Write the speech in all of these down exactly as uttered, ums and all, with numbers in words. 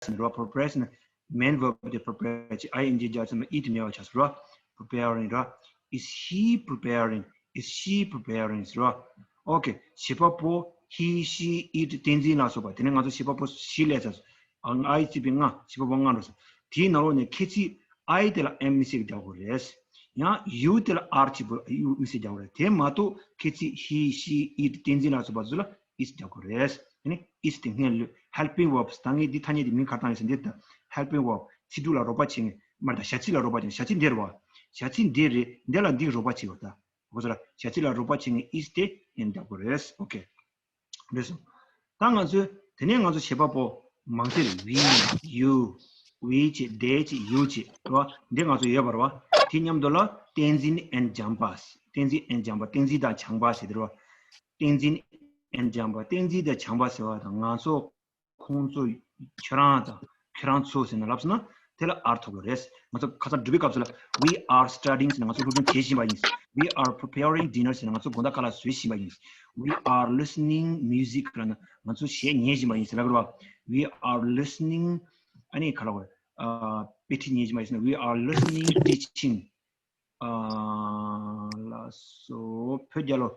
ཟེར་རོ། prepares ནི་main verb དེ་prepare བྱེད། ing རྒྱག་ཙམ་eat མེད་པ་ཆགས་སོང་རོ། preparing རོ། Is he preparing? Is she preparing ཟེར་རོ། okay བྱེད་པ་པོ་he, she, it བསྟན་འཛིན་ལ་སོགས་པ། དེ་ནས་ང་ཚོ་བྱེད་པ་པོ་she ལས་ཚར་སོང་། ཨང་I བརྩིས་པའི་ང་། བྱེད་པ་པོ་ང་འགྲོ་སོང་། དེའི་ནང་ལོགས་ནས་ཁྱད་ཚིག་I དེ་ལ་am མི་ཟེར་རྒྱག་དགོས་རེད། ཡང་you དེ་ལ་are གཅིག་པོ་you མི་ཟེར་རྒྱག་དགོས་རེད། དེ་མ་གཏོགས་ཁྱད་ཚིག་he, she, it བསྟན་འཛིན་ལ་སོགས་པ་ཚོ་ལ་is རྒྱག་དགོས་རེད། ཨ་ནི་is དེ་སྔོན་ལ་helping verbs། ད་ངས་འདི་ཐ་སྙད་འདི་མིང་ག་རེ་བཏགས་ཡིན་ཟེར། འདི་ད་helping verb། ཚིག་གྲུབ་ལ་རོགས་པ་བྱེད་མཁན་མ་རེད། ད་བྱ་ཚིག་ལ་རོགས་པ་བྱེད་མཁན། བྱ་ཚིག་འདི་རེད་བ། བྱ་ཚིག་འདི་རེད། འདི་ལ་འདི་རོགས་པ་བྱེད་པ་ད། ཁོ་ཚོ་ལ་བྱ་ཚིག་ལ་རོགས་པ་བྱེད་མཁན་is དེ་ཡིན་རྒྱག་དགོས་རེད། okay རེད་སོང་། ད་ང་ཚོས་དེ་ནས་ང་ཚོ་བྱེད་པ་པོ་མང་ཚིག་we, you, we བྱེད། they བྱེད། you བྱེད་རེད་བ། འདི་ང་ཚོ་ཡོད་པ་རེད་བ། དེ་མཉམ་དུ་ལ་བསྟན་འཛིན་and བྱམས་པ། བསྟན་འཛིན་and བྱམས་པ། བསྟན་འཛིན་དང་བྱམས་པ་ཟེར་དེ་རེད་བ། བསྟན་འཛིན་and བྱམས་པ། བསྟན་འཛིན་དང་བྱམས་པ་ཟེར་བ་དང་ང་ཚོ། ཁོང་ཚོ་ཁྱོད་རང་དང་ཁྱོད་རང་ཚོ་ཟེར་ནས་ལབ་སོང་ན་དེ་ལ་are ཐོབ་དགོས་རེད། ང་ཚོ་ཁ་སང་སྒྲུབ་པའི་སྐབས་སུ་ལ་we are studying ཟེར་ནས་ང་ཚོ་སློབ་སྦྱོང་བྱེད་བཞིན་པ་ཡིན། We are preparing dinner ཟེར་ནས་ང་ཚོ་དགོང་དག་ཁ་ལག་བཟོས་བཞིན་པ་ཡིན། We are listening music ལབ་ན་ང་ཚོ་གཞས་ཉན་བཞིན་པ་ཡིན་ཟེར་ལབ་དགོས་རེད་བ། We are listening ཨ་ནི་ག་ལབ་དགོས་རེད། ཨ། དཔེ་ཁྲིད་ཉན་བཞིན་པ་ཡིན་ཟེར་ན། We are listening teaching ཨ། ལགས་སོ། བོད་རྒྱལ་ལོ།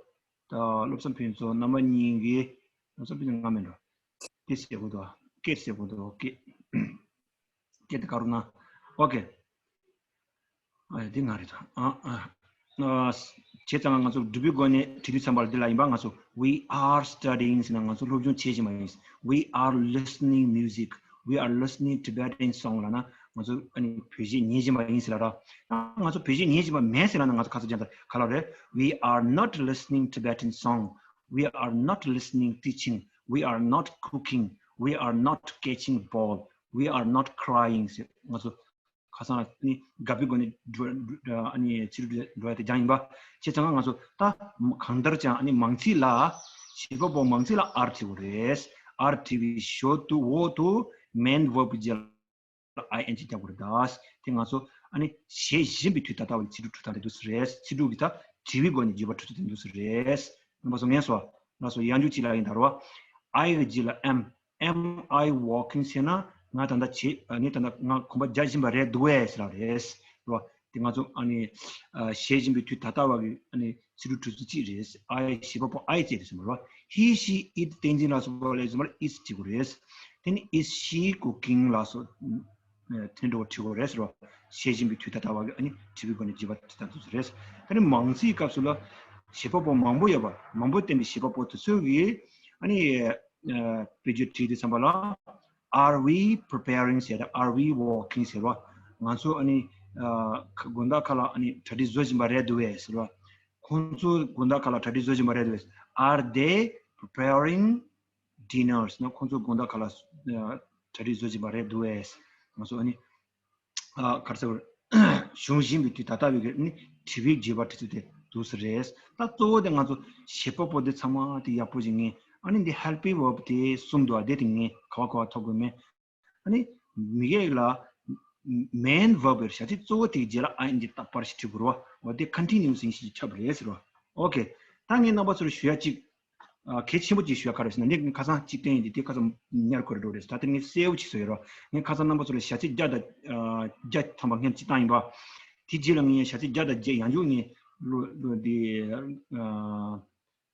ད་བློ་བཟང་ཕུན་ཚོགས་རྣམ་པ་གཉིས་ཀྱིས། བློ་བཟང་ཕུན་ཚོགས་ང་མིན་འགྲོ། སྐད་ཟེར་དགོས་འདུག་སྐད་ཟེར་དགོས་འདུག་སྐད། སྐད་དེ་ག་རུ་ན། okay ཨ། འདི་ང་རེད་ད། ཨ། ཨ། ཨ། བྱས་ཙང་ང་ཚོ་སྒྲུབ་པའི་སྒོ་ནས་བྲིས་དུས་ཙམ་པ་ལ་འདི་ལ་ཡིན་པ། ང་ཚོ་we are studying ཟེར་ན་ང་ཚོ་སློབ་སྦྱོང་བྱེད་བཞིན་པ་ཡིན། We are listening music. We are listening Tibetan song ལབ་ན་ང་ཚོ་ཨ་ནི་བོད་གཞས་ཉན་བཞིན་པ་ཡིན་ཟེར་ལབ་ར། ང་ཚོ་བོད་གཞས་ཉན་བཞིན་པ་མེད་ཟེར་ལབ་ན་ང་ཚོ་ཁ་ཚ་རྒྱང་ཐག་ག་ལབ་རེད། We are not listening Tibetan song. We are not listening teaching. We are not cooking. We are not catching ball. We are not crying ཟེར། ང་ཚོ་ཁ་སང་ལ་ནི་དགག་པའི་སྒོ་ནས་འགྲོ། ཨ་ནི་ཚིག་འབྲུ་འགྲོ་ཡ་དེ་སྦྱངས་ཡིན་པ། བྱས་ཙང་ང་ཚོ་ད་གང་ལྟར་ཀྱང་ཨ་ནི་མང་ཚིག་ལ། བྱེད་པ་པོ་མང་ཚིག་ལ་are བྲིས་དགོས་རེད། are བྲིས་པའི་ཞོར་དུ་འོག་ཏུ་main verb རྗེས་ལ་ing རྒྱག་དགོས་རེད་ད། དེ་ང་ཚོ་ཨ་ནི་བྱེད་བཞིན་པའི་དུས་ད་ལྟ་བ་ལ་ཚིག་འབྲུ་འཕྲུལ་སྟངས་དེ་འདུག་སེ་རེད། ཚིག་འབྲུ་གི་ད་བྲིས་པའི་སྒོ་ནས་བརྗོད་པ་འཕྲུལ་ཚུལ་དེ་འདུག་སེ་རེད། རྣམ་པ་ཚོ་ངས་སོ། ང་ཚོ་ཡང་འཇུག་གཅིག་ལ་ཡིན་ད་རོ། I གི་རྗེས་ལ་am། Am I walking ཟེར་ན་ང་ད་ལྟ་བྱེད། ཨ་ནི་ད་ལྟ་ང་གོམ་པ་རྒྱག་བཞིན་པ་རེད་འདུག་གས་ཟེར་བ་རེད། རོ། དེ་ང་ཚོ་ཨ་ནི་ཨ་བྱེད་བཞིན་པའི་དུས་ད་ལྟ་བ་གི་ཨ་ནི་ཚིག་འབྲུ་འཕྲུལ་ཚུལ་གཅིག་རེད། I བྱེད་པ་པོ་I བྱས་རེད་ཟེར་མ་རོ། He, she, it བསྟན་འཛིན་ལ་སོགས་པ་ལས་ཟེར་མ་རོ། is བྱེད་དགོས་རེད། དེ་ནི་is she cooking ལ་སོགས། དེ་འདྲ་བ་བྲིས་དགོས་རེད་ཟེར་བ། བྱེད་བཞིན་པའི་དུས་ད་ལྟ་བ་གི་ཨ་ནི་བྲིས་པའི་སྒོ་ནས་བརྗོད་པ་བྲིས་སྟངས་དེ་ཚོ་རེད། ད་ནི་མང་ཚིག་སྐབས་སུ་ལ་བྱེད་པ་པོ་མང་པོ་ཡོད་པ། མང་པོ་བསྟན་པའི་བྱེད་པ་པོ་དེ་ཚོ་གི་ཨ་ནི་ཨ་དཔེ་བརྗོད་བྲིས་དུས་ཙམ་པ་ལ། Are we preparing ཟེར་ད། Are we walking ཟེར་བ། ང་ཚོ་ཨ་ནི་ཨ་དགོང་དག་ཁ་ལག་ཨ་ནི་གྲ་སྒྲིག་བཟོ་བཞིན་པ་རེད་འདུག་གས་ཟེར་བ། ཁོང་ཚོ་དགོང་དག་ཁ་ལག་གྲ་སྒྲིག་བཟོ་བཞིན་པ་རེད་འདུག་གས། Are they preparing dinner ཟེར་ན་ཁོང་ཚོ་དགོང་དག་ཁ་ལག་ཨ་གྲ་སྒྲིག་བཟོ་བཞིན་པ་རེད་འདུག་གས། ང་ཚོ་ཨ་ནི་ཨ་ག་རེ་ཟེར་བ། བྱུང་བཞིན་པའི་དུས་ད་ལྟ་བའི་གི་ནི་དྲི་བའི་བརྗོད་པ་དེ་ཚོ་དེ་འདུག་སེ་རེད། ད་གཙོ་བོ་དེ་ང་ཚོ་བྱེད་པ་པོ་དེ་ཚང་མ་དེ་ཡག་པོ་ཞིག་ངེས། ཨ་ནི་འདི་helping verb དེ་གསུམ་འདུག་ཨ། དེ་དེ་ངེས་ག་བ་ག་བ་ཐོབ་དགོས་མེད། ཨ་ནི་མི་སྒེར་ལ་main verb བྱ་ཚིག་གཙོ་བོ་དེའི་རྗེས་ལ་ing རྟག་པར་ཞིག་འབྲི་དགོས་རེད་བ། འོ་དེ་continuous English ཁྱབ་རེད་ཟེར་བ། okay ད་ངས་རྣམ་པ་ཚོར་ཞུ་ཡ་གཅིག་ཨ་གལ་ཆེན་པོ་གཅིག་ཞུ་ཡ་ག་རེ་ཟེར་ན། འདི་ཁ་སང་གཅིག་བསྟན་ཡིན་དེ། དེ་ཁ་སང་ཉར་དགོས་རེད་འགྲོ་རེད། ད་དེ་ངས་གསལ་བོ་གཅིག་བཟོ་ཡོད་རོ། ངས་ཁ་སང་རྣམ་པ་ཚོ་ལ་བྱ་ཚིག་བརྒྱ་དང་ཨ་བརྒྱ་ཐམ་པ་སྔོན་གཅིག་བཏང་ཡིན་པ། དེ་རྗེས་ལ་ངས་བྱ་ཚིག་བརྒྱ་དང་བརྒྱད་ཡང་བསྐྱར་ངས་ལོ་ལོ་འདི་ཨ་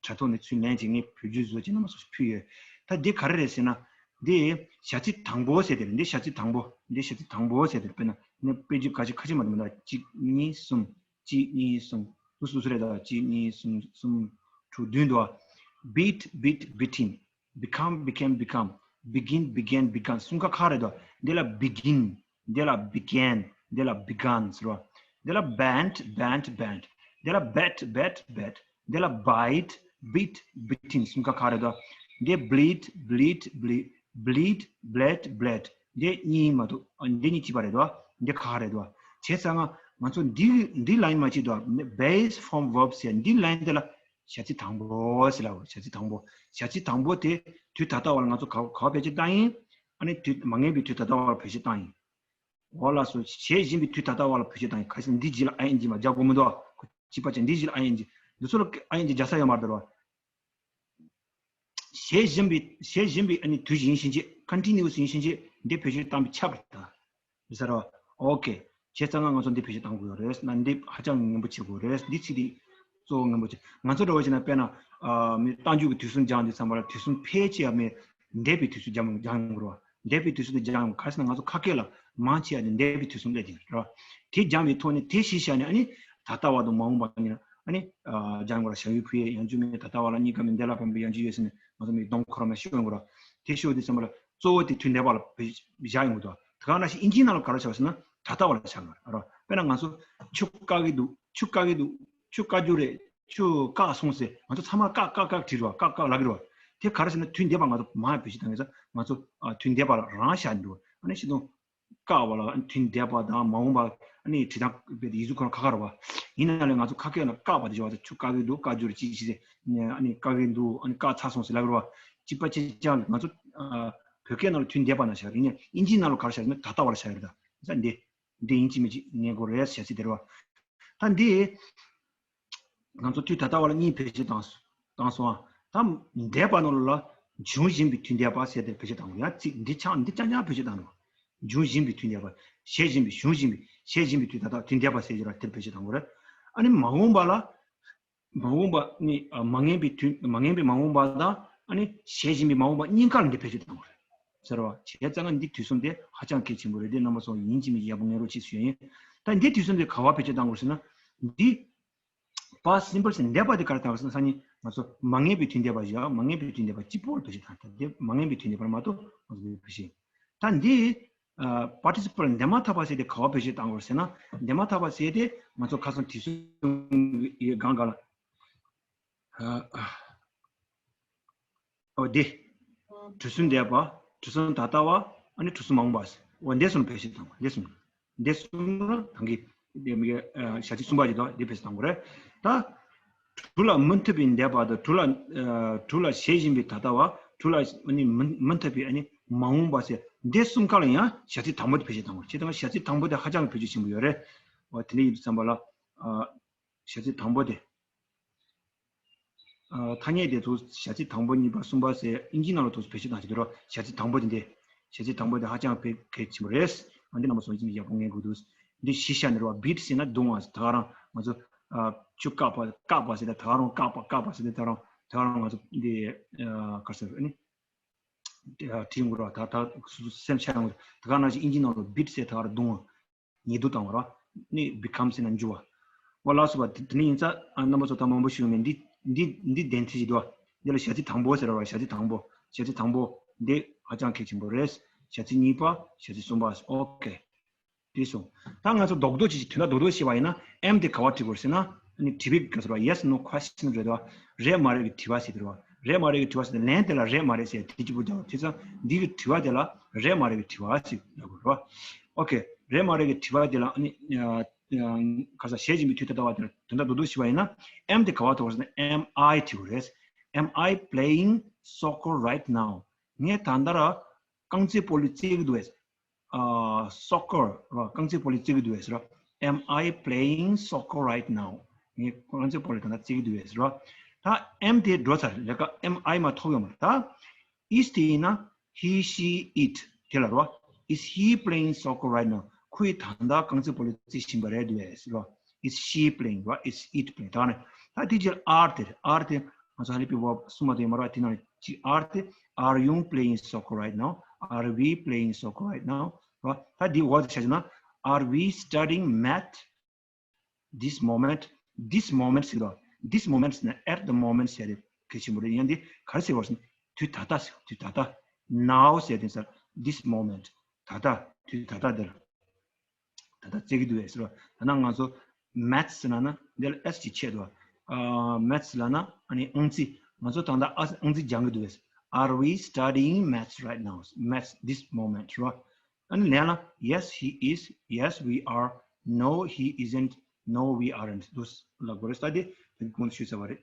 དྲ་ཐོག་ནས་ཚུར་ལེན་བྱས་ངས་བེད་སྤྱོད་བཟོ་བྱས་རྣམ་པ་ཚོ་ཕུལ་ཡོད། ད་འདི་ག་རེ་རེད་ཟེར་ན། འདི་བྱ་ཚིག་དང་པོ་ཟེར་དེ་རེད། འདི་བྱ་ཚིག་དང་པོ། འདི་བྱ་ཚིག་དང་པོ་ཟེར་དེ་རེད། དཔེར་ན་ངས་དཔེ་བརྗོད་ཁ་ཤས་ཁ་ཤས་མ་གཏོགས་མི་འདུག་གཅིག་གཉིས་གསུམ། གཅིག་གཉིས་གསུམ། དུ་སུ་སུ་རེད་ད། གཅིག་གཉིས་གསུམ། གསུམ། དྲུག་བདུན་འདུག beat, beat, beating. become, became, become. begin, began, begun. གསུམ་ཀ་ཁ་རེད་དོ། འདི་ལ་begin. འདི་ལ་began. འདི་ལ་begun ཟེར་བ། འདི་ལ་bent, bent, bent. འདི་ལ bet, bet, bet. འདི་ལ bite, bit, bitten. གསུམ་ཀ་ཁ་རེད་དོ། འདི་bleed, bleed, bleed. bleed, bled, bled. འདི་གཉིས་མ་གཏོགས། འདི་གཉིས་གཅིག་པ་རེད་དོ། འདི་ཁ་རེད་དོ། བྱས་ཙང་ང་ང་ཚོ་འདི་འདི་line མ་གཅིག་དོ། base form verb ཟེར་འདི་line འདི་ལ་བྱ་ཚིག་དང་པོ་ཟེར་ལ། བྱ་ཚིག་དང་པོ། བྱ་ཚིག་དང་པོ་དེ་དུས་ད་ལྟ་བ་ལ་ང་ཚོ་ག་ག་བ་བེད་སྤྱོད་བཏང་ཡིན། ཨ་ནི་དུས་མ་ངེས་པའི་དུས་ད་ལྟ་བ་ལ་བེད་སྤྱོད་བཏང་ཡིན། འོ་ལགས་སོ། བྱེད་བཞིན་པའི་དུས་ད་ལྟ་བ་ལ་བེད་སྤྱོད་བཏང་ཡིན། གལ་སྲིད་འདི་རྗེས་ལ་ing མ་རྒྱག་དགོས་མི་འདུག་གཅིག་པ་ཅན་འདི་རྗེས་ལ་ing། འདི་ཚོ་ལ་ing རྒྱག་ས་ཡོད་མ་རེད་དོ། བྱེད་བཞིན་པའི་བྱེད་བཞིན་པའི་ཨ་ནི་དུས་ཡིན་ཕྱིན་ཆད། continuous ཡིན་ཕྱིན་ཆད་འདི་བེད་སྤྱོད་བཏང་བས་ཁྱབ་པར་ཐལ། ཟེར་བ། ཨོ་ཀེ། བྱས་ཙང་ང་ཚོ་འདི་བེད་སྤྱོད་བཏང་དགོས་ཡོད་རེད། ན་འདི་ཧ་ཅང་ངན་པོ་བྱེད་དགོས་རེད། འདི་ཚིག་འདི་གཙོ་བོ་ངན་པོ་བྱེད། ང་ཚོ་འདྲ་བོ་བྱས་ན་དཔེར་ན་ཨ་མི་རྟགས་འཇུག་གི་དུས་གསུམ་སྦྱངས་དུས་ཙམ་པ་ལ་དུས་གསུམ་ཕལ་ཆེ་བ་མི་འདས་པའི་དུས་སུ་སྦྱང་སྦྱང་ཡོང་གི་རེད་བ། འདས་པའི་དུས་སུ་འདི་སྦྱང་ཡོང་ག་རེ་ཟེར་ན་ང་ཚོ་ཁ་སྐད་ལ་མང་ཆེ་བ་ནི་འདས་པའི་དུས་གསུམ་སླེབས་ཀྱི་རེད་བ། དེ་སྦྱངས་པའི་ཐོག་ནས་དེ་གཞི་བཞག་ནས་ཨ་ནི་ད་ལྟ་བ་དང་མ་འོངས་པ་གཉིས་ལ་ཨ་ནི་ཨ་སྦྱང་དགོས་ར། བྱ་བའི་ཕུད་ཡས་ཡང་འཇུག་མེད། ད་ལྟ་བ་ལ་གཉིས་ཀ་མེད། འདས་ལ་ཕན་པའི་ཡང་འཇུག་ཡོད་ཟེར་ནས་ང་ཚོ་མི་སྡོམ་ཁོ་རང་མ་ཤོད་ཡོང་གི་རེད་བ། དེ་ཤོད་དུས་ཙམ་པ་ལ་གཙོ་བོ་དེ་དུས་འདས་པ་ལ་བཞག་ཡོང་གི་འདུག་དེ་ག་ནང་བཞིན་ཨིན་ཇིའི་ནང་ལ་ག་རེ་བྱ་བ་ཟེར་ན་ད་ལྟ་བ་ལ་བཞག་ཡོང་གི་རེད། དཔེར་ན་ང་ཚོ་ཆུ་བཀག་གི་འདུག་ཆུ་བཀག་གི་འདུག་ཆུ་བཀག་རྒྱུ་རེད། ཆུ་བཀག་སོང་ཟེར་ང་ཚོ་ཚང་མ་བཀག་བཀག་བཀག་བྲིས་རེད་བ། བཀག་བཀག་ལབ་ཀྱི་རེད་བ། དེ་ག་རེ་ཟེར་ན་དུས་འདས་པ་ང་ཚོ་མར་བེད་སྤྱོད་བཏང་གི་ས། ང་ཚོ་ཨ་དུས་འདས་པ་ལ་རང་བཞག་འདུག་ཨ་ནི་ཤི་དུང་བཀག་པ་ལ་ཨ་ནི་དུས་འདས་པ་དང་མ་འོངས་པ་ཨ་ནི་བྲིས་སྟངས་དཔེ་དེ་ཡིག་གཟུགས་ཁོ་རང་ཁ་ཁ་རེད་བ། ཡིན་ན་ལས་ང་ཚོ་ཁ་སྐད་ལ་བཀག་པ་དེ་བྱ་བ་དེ་ཆུ་བཀག་གི་འདུག་བཀག་རྒྱུ་རེད་ཅི་ཞིག་ཟེར་ཨ་ནི་བཀག་གི་འདུག་ཨ་ནི་བཀག་ཚར་སོང་ཟེར་ལབ་ཀྱི་རེད་བ། གཅིག་པ་གཅིག་རྐྱང་ལ་ང་ཚོ་ཨ་བོད་སྐད་ནང་ལ་དུས་འདས་པ་ན་བཞག་ཡིན་ནའི་ཨིན་ཇིའི་ནང་ལ་ག་རེ་བཞག་ཡོད་ན་ད་ལྟ་བ་ལ་བཞག་ཡོད་རེད། ད་ས་འདི་འདི་ཡིན་གཅིག་མིན་གཅིག་ངེས་དགོས་རེད་ཟེར་ཟེར་དེ་རེད་བ། ད་འདི་ང་ཚོ་དུས་ད་ལྟ་བ་ལ་གཉིས་བེད་སྤྱོད་བཏང་བཏང་སོང་ཨ། ད་འདས་པ་ནང་ལ་འབྱུང་བཞིན་པའི་དུས་འདས་པ་ཟེར་དེ་བེད་སྤྱོད་བཏང་དགོས། ཡང་ཚིག་འདི་ཆ་འདི་རྐྱང་རྐྱང་བེད་སྤྱོད་བཏང་དགོས། འབྱུང་བཞིན་པའི་དུས་འདས་པ། བྱེད་བཞིན་པའི་བྱུང་བཞིན་པའི་བྱེད་བཞིན་པའི་དུས་ད་ལྟ་དུས་འདས་པ་ཟེར་གྱི་ར་དེར་བེད་སྤྱོད་བཏང་དགོས་རེད། ཨ་ནི་མ་འོངས་པ་ལ་མ་འོངས་པ་ནི་ཨ་མ་ངེས་པའི་དུས་མ་ངེས་པའི་མ་འོངས་པ་དང་ཨ་ནི་བྱེད་བཞིན་པའི་མ་འོངས་པ་གཉིས་ཀ་ལ་འདི་བེད་སྤྱོད་བཏང་དགོས་རེད། ཟེར་བ་བྱས་ཙང་ང་འདི་དུས་གསུམ་དེ་ཧ་ཅང་གལ་ཆེན་པོ་རེད། འདི་རྣམ་པ་ཚོ་ཡིན་གཅིག་མིན་གཅིག་ཡག་པོ་ངེས་རོགས་གྱིས་ཞུ་ཡིན། ད་འདི་དུས་གསུམ་དེ་ག་བ་བེད་སྤྱོད་བཏང་དགོས་ཟེར་ན་འདི་past simple ཟེར་འདས་པ་དེ་ག་རེ་བཏང་དགོས་ཟེར་ན་སང་ཉིན་ང་ཚོ་མ་ངེས་པའི་དུས་འདས་པ་བཞག་མ་ངེས་པའི་དུས་འདས་པ་གཅིག་པོར་བེད་སྤྱོད་བཏང་། ད་འདི་མ་ངེས་པའི་དུས་འདས་པར་མ་གཏོགས་ང་ཚོ་བེད་སྤྱོད། ད་འདི་ཨ་participle འདས་མ་ཐག་པ་ཟེར་དེ་ག་བ་བེད་སྤྱོད་བཏང་དགོས་ཟེར་ན་འདས་མ་ཐག་པ་ཟེར་དེ་ང་ཚོ་ཁ་སང་དུས་གསུམ་ཡོད་གང་ག་ལ། ཨ་ཨོ་དེ། དུས་གསུམ་འདས་པ། དུས་གསུམ་ད་ལྟ་བ། ཨ་ནི་དུས་གསུམ་མ་འོངས་པ། འོ་འདས་གསུམ་བེད་སྤྱོད་བཏང་བ། འདས་གསུམ། འདས་གསུམ་ལ་ད་གིན་འདི་མི་ག་ཨ་བྱ་ཚིག་གསུམ་པ་ཞིག་དང་འདི་བེད་སྤྱོད་བཏང་དགོས་རེད། ད། དུས་ལ་མུ་མཐུད་པའི་འདས་པ་དང་དུས་ལ་ཨ་དུས་ལ་བྱེད་བཞིན་པའི་ད་ལྟ་བ། དུས་ལ་ཨ་ནི་མུ་མུ་མཐུད་པའི་ཨ་ནི་མ་འོངས་པ་ཟེར་འདས་གསུམ་ཀ་ལ་ཡང་བྱ་ཚིག་དང་པོ་དེ་བེད་སྤྱོད་བཏང་དགོས་རེད། བྱས་ཙང་བྱ་ཚིག་དང་པོ་དེ་ཧ་ཅང་གི་བེད་སྤྱོད་ཆེན་པོ་ཡོད་རེད། འོ་དེ་འདྲ་ཡིན་དུས་ཙམ་པ་ལ་ཨ་བྱ་ཚིག་དང་པོ་དེ། ཨ་ཐ་སྙད་དེ་ཚོ་བྱ་ཚིག་དང་པོ་གཉིས་པ་གསུམ་པ་ཟེར་ཨིན་ཇིའི་ནང་ལ་ཐོག་བེད་སྤྱོད་བཏང་བྱེད་དུས་རོ། བྱ་ཚིག་དང་པོ་དེ་འདི། བྱ་ཚིག་དང་པོ་དེ་ཧ་ཅང་བེད་གལ་ཆེན་པོ་རེད། ཨ་འདི་རྣམ་པ་ཚོ་ཡིན་ཡག་པོ་ངེས་དགོས་འདུག་འདི་གཞི་བཞག་ནས་རོ། བྷིཊ་ཟེར་ན་རྡུང་བ། ད་ག་རང་ང་ཚོ་ཨ་ཆུ་བཀག་པ་བཀག་པ་ཟེར་ད་ད་ག་རང་བཀག་པ་བཀག་པ་ཟེར་ད་ད་ག་རང་ད་ག་རང་ང་ཚོ་འདི་ཨ་ག་རེ་ཟེར་ཨ་ནི་ཨ་བྲིས་ཡོང་གི་རོ། ད་ད་སོ་སོ་སེམས་ཤར་ཡོང་གི་རོ། ད་ག་ནང་བཞིན་ཨིན་ཇིའི་ནང་ལ་བྷིཊ་ཟེར་ད་ག་རང་རྡུང་བ། ཉེ་དུ་བཏང་བ་ར། ནི་become ཟེར་ན་འགྱུར་བ། འོ་ལགས་སོ་བ། དེ་དེ་ནི་ཡིན་ཙང་ཨ་རྣམ་པ་ཚོ་ད་མང་པོ་ཞིག་ཡོང་མེད། འདི་འདི་འདི་བདེན་ཚིག་ཅིག་འདུག་བ། འདི་ལ་བྱ་ཚིག་དང་པོ་ཟེར་བ། བྱ་ཚིག་དང་པོ། བྱ་ཚིག་དང་པོ་འདི་ཧ་ཅང་གལ་ཆེན་པོ་རེད། བྱ་ཚིག་གཉིས་པ། བྱ་ཚིག་གསུམ་པ། ཨོ་ཀེ། དེ་སོང་། ད་ང་ཚོ་རྡོག་རྡོག་ཅིག་ཅིག་དོན་དག་རྡོག་རྡོག་ཤེས་པ་ཡིན་ན་am དེ་ག་བ་བྲིས་དགོས་ཟེར་ན། ཨ་ནི་དྲི་བའི་སྐབས་སུ་ར་yes no question རེད་བ། རེད་མ་རེད་ཀྱི་དྲི་བ་ཟེར་དེ་རེད་བ། རེད་མ་རེད་ཀྱི་དྲི་བ་ཟེར་ཏེ་ལན་དེ་ལ་རེད་མ་རེད་ཟེར་དེ་གཅིག་པུ་རྒྱག་བ། བྱས་ཙང་འདི་གི་དྲི་བ་དེ་ལ་རེད་མ་རེད་ཀྱི་དྲི་བ་ཞིག་ལབ་དགོས་རེད་བ། ཨོ་ཀེ། རེད་མ་རེད་ཀྱི་དྲི་བ་དེ་ལ་ཨ་ནི་ཨ་ཨ་ག་ས་བྱེད་བཞིན་པའི་དུས་ད་ལྟ་བ་དེ་ལ་དོན་དག་རྡོག་རྡོག་ཞིག་པ་ཡིན་ན་am དེ་ག་བ་ཐོགས་ཟེར་ན་am I དྲི་དགོས་རེད། Am I playing soccer right now? ངས་ད་ལྟ་ར་རྐང་རྩེད་སྤོ་ལོ་རྩེད་ཀྱི་འདུག་གས། ཨ་soccer ར་རྐང་རྩེད་སྤོ་ལོ་རྩེད་ཀྱི་འདུག་གས་ར། Am I playing soccer right now? ངས་རྐང་རྩེད་སྤོ་ལོ་ད་ལྟ་རྩེད་ཀྱི་འདུག་གས་ར། ད་am དེ་འགྲོ་ཚར། ལས་ཀ་am I མ་ཐོགས་ཡོད་མ་རེད། ད་is དེ་ཡིན་ན་he she it དེ་ལ་ར། Is he playing soccer right now? ཁོ་ཡིས་ད་ལྟ་རྐང་རྩེད་སྤོ་ལོ་རྩེད་བཞིན་པ་རེད་འདུག་གས་ར། Is she playing ར། Is it playing ད་ནི་ད་དེ་ཅིག་are དེ་རེད། Are དེ་ང་ཚོ་ཧ་ལས་པའི་verb གསུམ་མ་དེ་མ་ར། དེ་ནང་ནས་ཅིག་are དེ། Are you playing soccer right now? Are we playing soccer right now? ར། ད་འདི་འོག་ཏུ་ཆ་བཞག་ན། Are we studying math this moment? This moment ཟེར་ར། This moment ཟེར་ན་at the moment ཟེར་རེད། གལ་ཆེན་པོ་རེད། ཡང་འདི་ག་རེ་ཟེར་བ་ཟེར་ན་དུས་ད་ལྟ་ཟེར། དུས་ད་ལྟ། Now ཟེར་དེ་ས་this moment ད་ལྟ། དུས་ད་ལྟ་འདིར། ད་ལྟ་རྩེད་ཀྱི་འདུག་གས་ཟེར་བ། ད་ནང་ང་ཚོ་maths ལབ་ན་འདི་ལ་S ཅིག་ཆད་འདུག་ཨ་maths ལབ་ན་ཨ་ནི་ཨང་རྩིས། ང་ཚོ་ད་ལྟ་ཨ་ཨང་རྩིས་སྦྱང་གི་འདུག་གས། Are we studying maths right now? Maths this moment ར། ཨ་ནི་ལན་ལ་yes he is, yes we are, no he isn't, no we aren't འདུག་ལབ་དགོས་རེད། ས་དེ་དེ་གོང་དུ་ཞུས་ཚར་བ་རེད།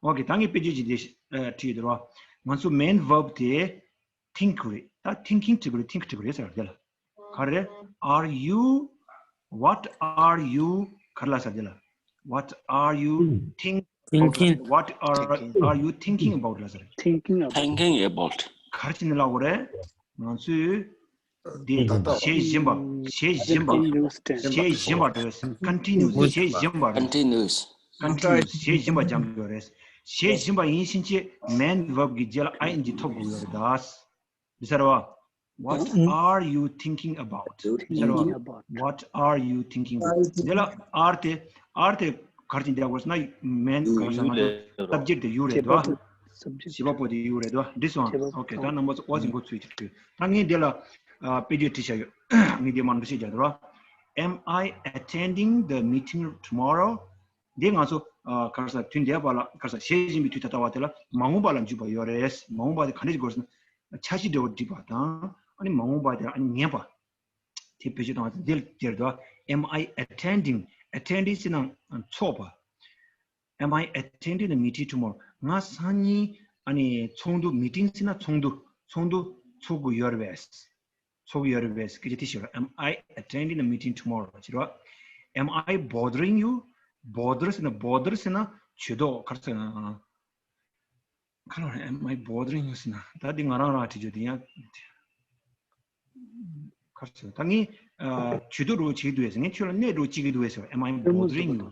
ཨོ་ཀེ། ད་ངས་དཔེ་ཆ་ཅིག་དེ་ཨ་བྲིས་ཡོད་ར། ང་ཚོ་main verb དེ་think རེད། ད་thinking བྲིས་དགོས་རེད། think བྲིས་དགོས་རེད་ཟེར་བ་དེ་ལ། ག་རེ། Are you, what are you ག་རེ་ལབ་ས་དེ་ལ། What are you think Thinking. What are are you thinking about ལ་ཟེར། Thinking about Thinking about. ག་རེ་བྱས་ནས་ལབ་དགོས་རེད། ང་ཚོས་འདི་ད་ལྟ། བྱེད་བཞིན་པ། བྱེད་བཞིན་པ། continuous tense. བྱེད་བཞིན་པ་རེད། Continuous བྱེད་བཞིན་པ་རེད། Continuous. Continuous བྱེད་བཞིན་པ་སྦྱང་དགོས་རེད། བྱེད་བཞིན་པ་ཡིན་ཕྱིན་ཆད་main verb གི་རྗེས་ལ་ing ཐོབ་དགོས་ཡོད་རེད་ད། མི་ཟེར་བ། What are you thinking about? མི་ཟེར་བ། Thinking about. What are you thinking about? འདི་ལ་are དེ་are དེ་ག་རེ་བྱས་ནས་བསྡད་དགོས་ཟེར་ན་main ག་རེ་ཟེར་ན་subject དེ་you རེད་དོ། Subject. བྱེད་པ་པོ་དེ་you རེད་དོ། This one. བྱེད་པ་པོ། Okay. ད་number was in good switch. ད་ངས་འདི་ལ་ཨ་དཔེ་བརྗོད་བྲིས་བཞག་ཡོད། ངས་འདི་མར་འགྲེལ་བཤད་རྒྱག་དོ། Am I attending the meeting tomorrow? འདི་ང་ཚོ་ཨ་ག་རེ་ཟེར་དུས་འདས་པ་ལ་ག་རེ་ཟེར་བྱེད་བཞིན་པའི་དུས་ད་ལྟ་བ་དེ་ལ་མ་འོངས་པ་ལ་འཇུག་པ་ཡོད་རེད། མ་འོངས་པ་དེ་ག་འདྲ་ཞིག་དགོས་ཟེར་ན་འཆར་གཞི་འདྲ་བོ་སྒྲིག་པ་དང་ཨ་ནི་མ་འོངས་པ་དེ་ཨ་ནི་ངེས་པ། དེ་བེད་སྤྱོད་བཏང་བ་འདིར་དེར་དུ། Am I attending? Attending ཟེར་ན་ཚོགས་པ། Am I attending the meeting tomorrow? ང་སང་ཉིན་ཨ་ནི་ཚོགས་འདུ། Meeting ཟེར་ན་ཚོགས་འདུ། ཚོགས་འདུ་ཚོགས་ཀྱི་ཡོད་རེད་པས། ཚོགས་ཀྱི་ཡོད་རེད་པས། སྐད་ཆ་དེ་ཞིག་རེད། Am I attending the meeting tomorrow? ཟེར་བ། Am I bothering you? Bother ཟེར་ན་bother ཟེར་ན་ཇུས་གཏོགས་ག་རེ་ཟེར་ན། ག་རེ་རེད། Am I bothering you ཟེར་ན། ད་འདི་ང་རང་རང་བྲིས་རྒྱུ་དེ་ཡང་། ག་རེ་ཟེར། ད་ངས་ཨ་ཇུས་གཏོགས་འདྲ་བོ་བྱེད་ཀྱི་འདུག་གས། ངས་ཁྱོད་ལ་གནོད་འདྲ་བོ་བྱེད་ཀྱི་འདུག་གས་ཟེར། Am I bothering you?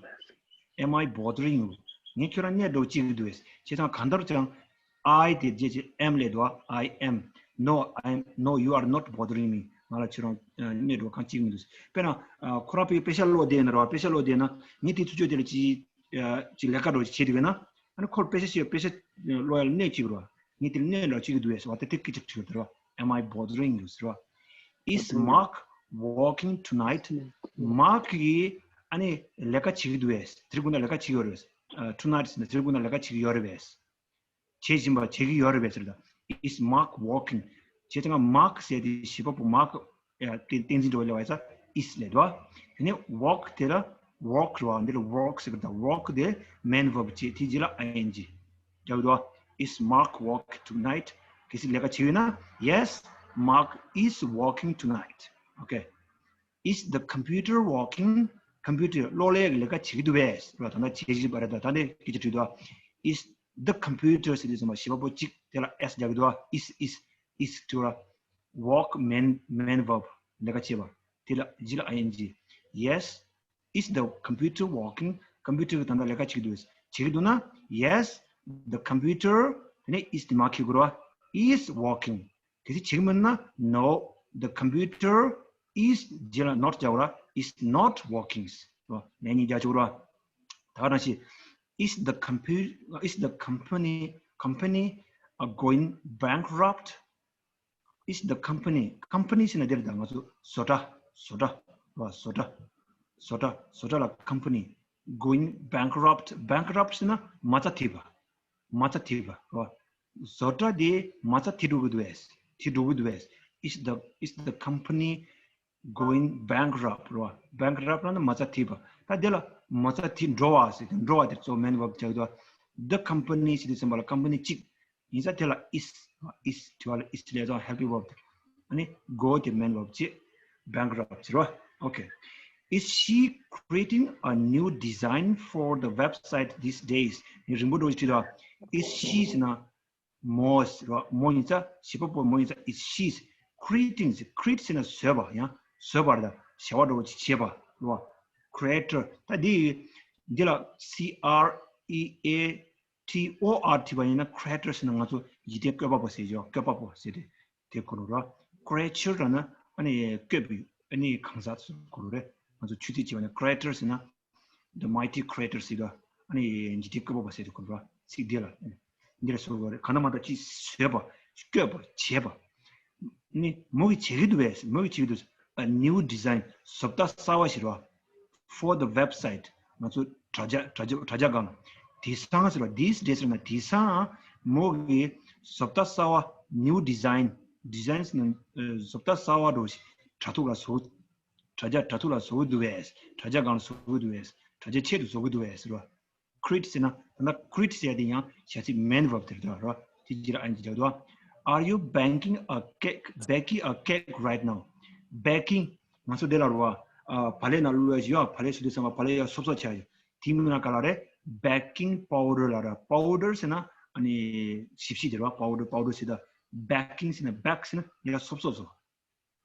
Am I bothering you? ངས་ཁྱོད་ལ་གནོད་འདྲ་བོ་བྱེད་ཀྱི་འདུག་གས། བྱས་ཙང་གང་ལྟར་ཀྱང་I དེ་རྗེས་ཀྱི་am ལས་དོ། I am. No, I am. No, you are not bothering me. ང་ལ་ཁྱོད་རང་ཨ་གནོད་འདྲ་བོ་གང་བྱེད་ཀྱི་མི་འདུག། དཔེར་ན་ཨ་ཁོ་རང་དཔེ་དཔེ་ཆ་ཀློག་བསྡད་ཡོད་ན་ར་བ། དཔེ་ཆ་ཀློག་བསྡད་ན་ངས་དེ་ཚུར་ཕྱོགས་དེ་ལ་ཅིག་ཨ་ཅིག་ལས་ཀ་འདྲ་བོ་ཅིག་བྱེད་འདུག་གས་ན། ཨ་ནི་ཁོར་དཔེ་ཆ་ཤེས། དཔེ་ཆ་ཀློག་ཡ་ལ་གནོད་ཅིག་རེད་བ། ངས་དེ་ལ་གནོད་འདྲ་བོ་ཅིག་འདུག་གས་ཟེར་བ་དེ་དེ་སྐད་ཆ་དྲིས་པ་དེ་རེད་བ། Am I bothering you? ཟེར་བ། Is Mark working tonight? མཱག་གིས་ཨ་ནི་ལས་ཀ་བྱེད་ཀྱི་འདུག་གས། དེ་རིང་དགོང་དག་ལས་ཀ་བྱེད་ཀྱི་ཡོད་རེད་པས། ཨ་tonight ཟེར་ན་དེ་རིང་དགོང་དག་ལས་ཀ་བྱེད་ཀྱི་ཡོད་རེད་པས། བྱེད་བཞིན་པ། བྱེད་ཀྱི་ཡོད་རེད་པས་ཟེར་ད། Is Mark working? བྱས་ཙང་མཱག་ཟེར་དེ་བྱེད་པ་པོ་མཱག་ཡ་དེ་བསྟན་འཛིན་འགྲོ་བའི་ལས་པ་ཡ་ས་is ལས་དོ། དེ་ནས་work དེ་ལ་work རེད་བ། འདི་ལ་work ཟེར་གི་ད། work དེ་main verb བྱེད། དེ་རྗེས་ལ་ing རྒྱག་གི་འདུག། Is Mark work tonight? གལ་སྲིད་ལས་ཀ་བྱེད་ཡོད་ན། Yes, Mark is working tonight. Okay. Is the computer working? Computer གློག་ཀླད་ཀྱི་ལས་ཀ་བྱེད་ཀྱི་འདུག་པས། རེད་བ། ད་ལྟ་བྱེད་བཞིན་པ་རེད། ད་ད་ནས་སྐད་ཆ་དྲིས་འདུག། Is the computer ཟེར་དུས་ཙམ་པ་བྱེད་པ་པོ་གཅིག་དེ་ལ་s རྒྱག་གི་འདུག། Is, is, is དྲིས་པ། Work main, main verb ལས་ཀ་བྱེད་པ། དེ་ལ་རྗེས་ལ་ing. Yes, is the computer working? Computer གིས་ད་ལྟ་ལས་ཀ་བྱེད་ཀྱི་འདུག། བྱེད་ཀྱི་འདུག་ན། Yes, the computer དེ་ནས་is དེ་མར་འཁྱེར་དགོས་རེད་བ། Is working. གལ་སྲིད་བྱེད་ཀྱི་མིན་ན། No, the computer is རྗེས་ལ་not རྒྱག་དགོས་རེད་བ། Is not working. རེད་བ། ནས་གཉིས་རྒྱག་ཆོག་རེད་བ། ད་ག་ནང་བཞིན། Is the compu- is the company, company uh, going bankrupt? Is the company, company ཟེར་ན་འདིར་ད་ང་ཚོ་བཟོ་གྲྭ། བཟོ་གྲྭ་རེད་བ། བཟོ་གྲྭ། བཟོ་གྲྭ། བཟོ་གྲྭ་ལ་company going bankrupt. Bankrupt ཟེར་ན་མ་རྩ་ཐེབས་པ། མ་རྩ་ཐེབས་པ་རེད་བ། བཟོ་གྲྭ་དེ་མ་རྩ་ཐེབས་འགྲོ་གི་འདུག་པས། ཐེབས་འགྲོ་གི་འདུག་པས། Is the, is the company going bankrupt? རེད་བ། Bankrupt ལབ་ན་མ་རྩ་ཐེབས་པ། ད་དེ་ལ་མ་རྩ་ཐེབས་འགྲོ་བ་ཟེར་ཏེ། འགྲོ་བ་དེ་གཙོ་main verb རྒྱག་གི་འདུག། The company ཟེར་དུས་ཙམ་པ་ལ་company གཅིག་ཡིན་ཙང་དེ་ལ་is, is དྲི་བ་ལ་is ལས་ཙང་helping verb དེ། ཨ་ནི་go དེ་main verb བྱས། Bankrupt ཟེར་བ། Okay. Is she creating a new design for the website these days? ནི་རིང་པོ་འགྲོ་ཅིག་དྲིས་དང་། Is she ཟེར་ན་མོ་ཟེར་བ། མོ་ཡིན་ཙང་བྱེད་པ་པོ་མོ་ཡིན་ཙང་is she creating ཟེར། Create ཟེར་ན་བཟོས་པ། ཡང་བཟོས་པ་རེད། ད་བྱ་བ་འགྲོ་ཅིག་བྱེད་པ་རེད་བ། Creator ད་འདི་འདི་ལ་C R E A T O R བྲིས་པ་ཡིན་ན་creator ཟེར་ན་ང་ཚོ་འཇིག་རྟེན་བཀོད་པ་པོ་ཟེར་གྱི་ཡོད། བཀོད་པ་པོ་ཟེར་ཏེ་དེ་གོ་རུ་ར། Creature ལབ་ན་ཨ་ནི་བཀོད་པའི་ཨ་ནི་གང་ཟག་ཚོ་གོ་རུ་རེད། ང་ཚོ་ཆུ་ཚོད་བྱས་པ་ནི་creator ཟེར་ན་the mighty creator ཟེར་གྱི་ཡོད། ཨ་ནི་འཇིག་རྟེན་བཀོད་པ་པོ་ཟེར་ཏེ་གོ་རུ་ར། ཚིག་འདི་ལ་འདི་ལ་སོགས་པ་རེད། གང་ལྟར་མ་ལྟར་ཅིག་བཟོས་པ། བཀོད་པ། བྱས་པ། ནི་མོ་གིས་བྱེད་ཀྱི་འདུག་པས། མོ་གིས་བྱེད་ཀྱི་འདུག། A new design བཟོ་ལྟ་གསར་བ་ཞིག་རེད་བ། For the website ང་ཚོ་དྲ་རྒྱ་དྲ་རྒྱ་དྲ་རྒྱ་སྒང་། དེང་སང་ཟེར་བ། These days ཟེར་ན་དེང་སང་མོ་གིས་བཟོ་ལྟ་གསར་བ། New design. Design ཟེར་ན་བཟོ་ལྟ་གསར་བ་འདྲ་བོ་ཞིག་དྲ་ཐོག་ལ་བཟོ། དྲ་རྒྱ་དྲ་ཐོག་ལ་བཟོ་གི་འདུག་པས། དྲ་རྒྱ་སྒང་ལ་བཟོ་གི་འདུག་པས། དྲ་རྒྱ་ཆེད་དུ་བཟོ་གི་འདུག་པས་ཟེར་བ། Create ཟེར་ན་ད་ལྟ་create ཟེར་ཡ་དེ་ཡང་བྱ་ཚིག་main verb དེ་རེད་ར། དེ་རྗེས་ལ་ing རྒྱག་འདུག། Are you banking a cake? Baking a cake right now. Baking ང་ཚོ་དེ་ལ་ར་བ། བག་ལེབ་ནང་བླུགས་ཡ་ཞིག་ཡོད། བག་ལེབ་བཟོ་དུས་ཙམ་པ་བག་ལེབ་ཡ་སོབ་སོབ་བྱ་ཡ། དེའི་མིང་ལ་ག་ལ་རེད། baking powder ལབ་ར། པའུ་ཌར་ཟེར་ན་ཨ་ནི་ཞིབ་ཞིབ་དེ་ར། པའུ་ཌར། པའུ་ཌར་ཟེར་ད། བྷེ་ཀིང་ཟེར་ན། བྷེ་ཀ་ཟེར་ན་ཡར་སོབ་སོབ་བཟོ།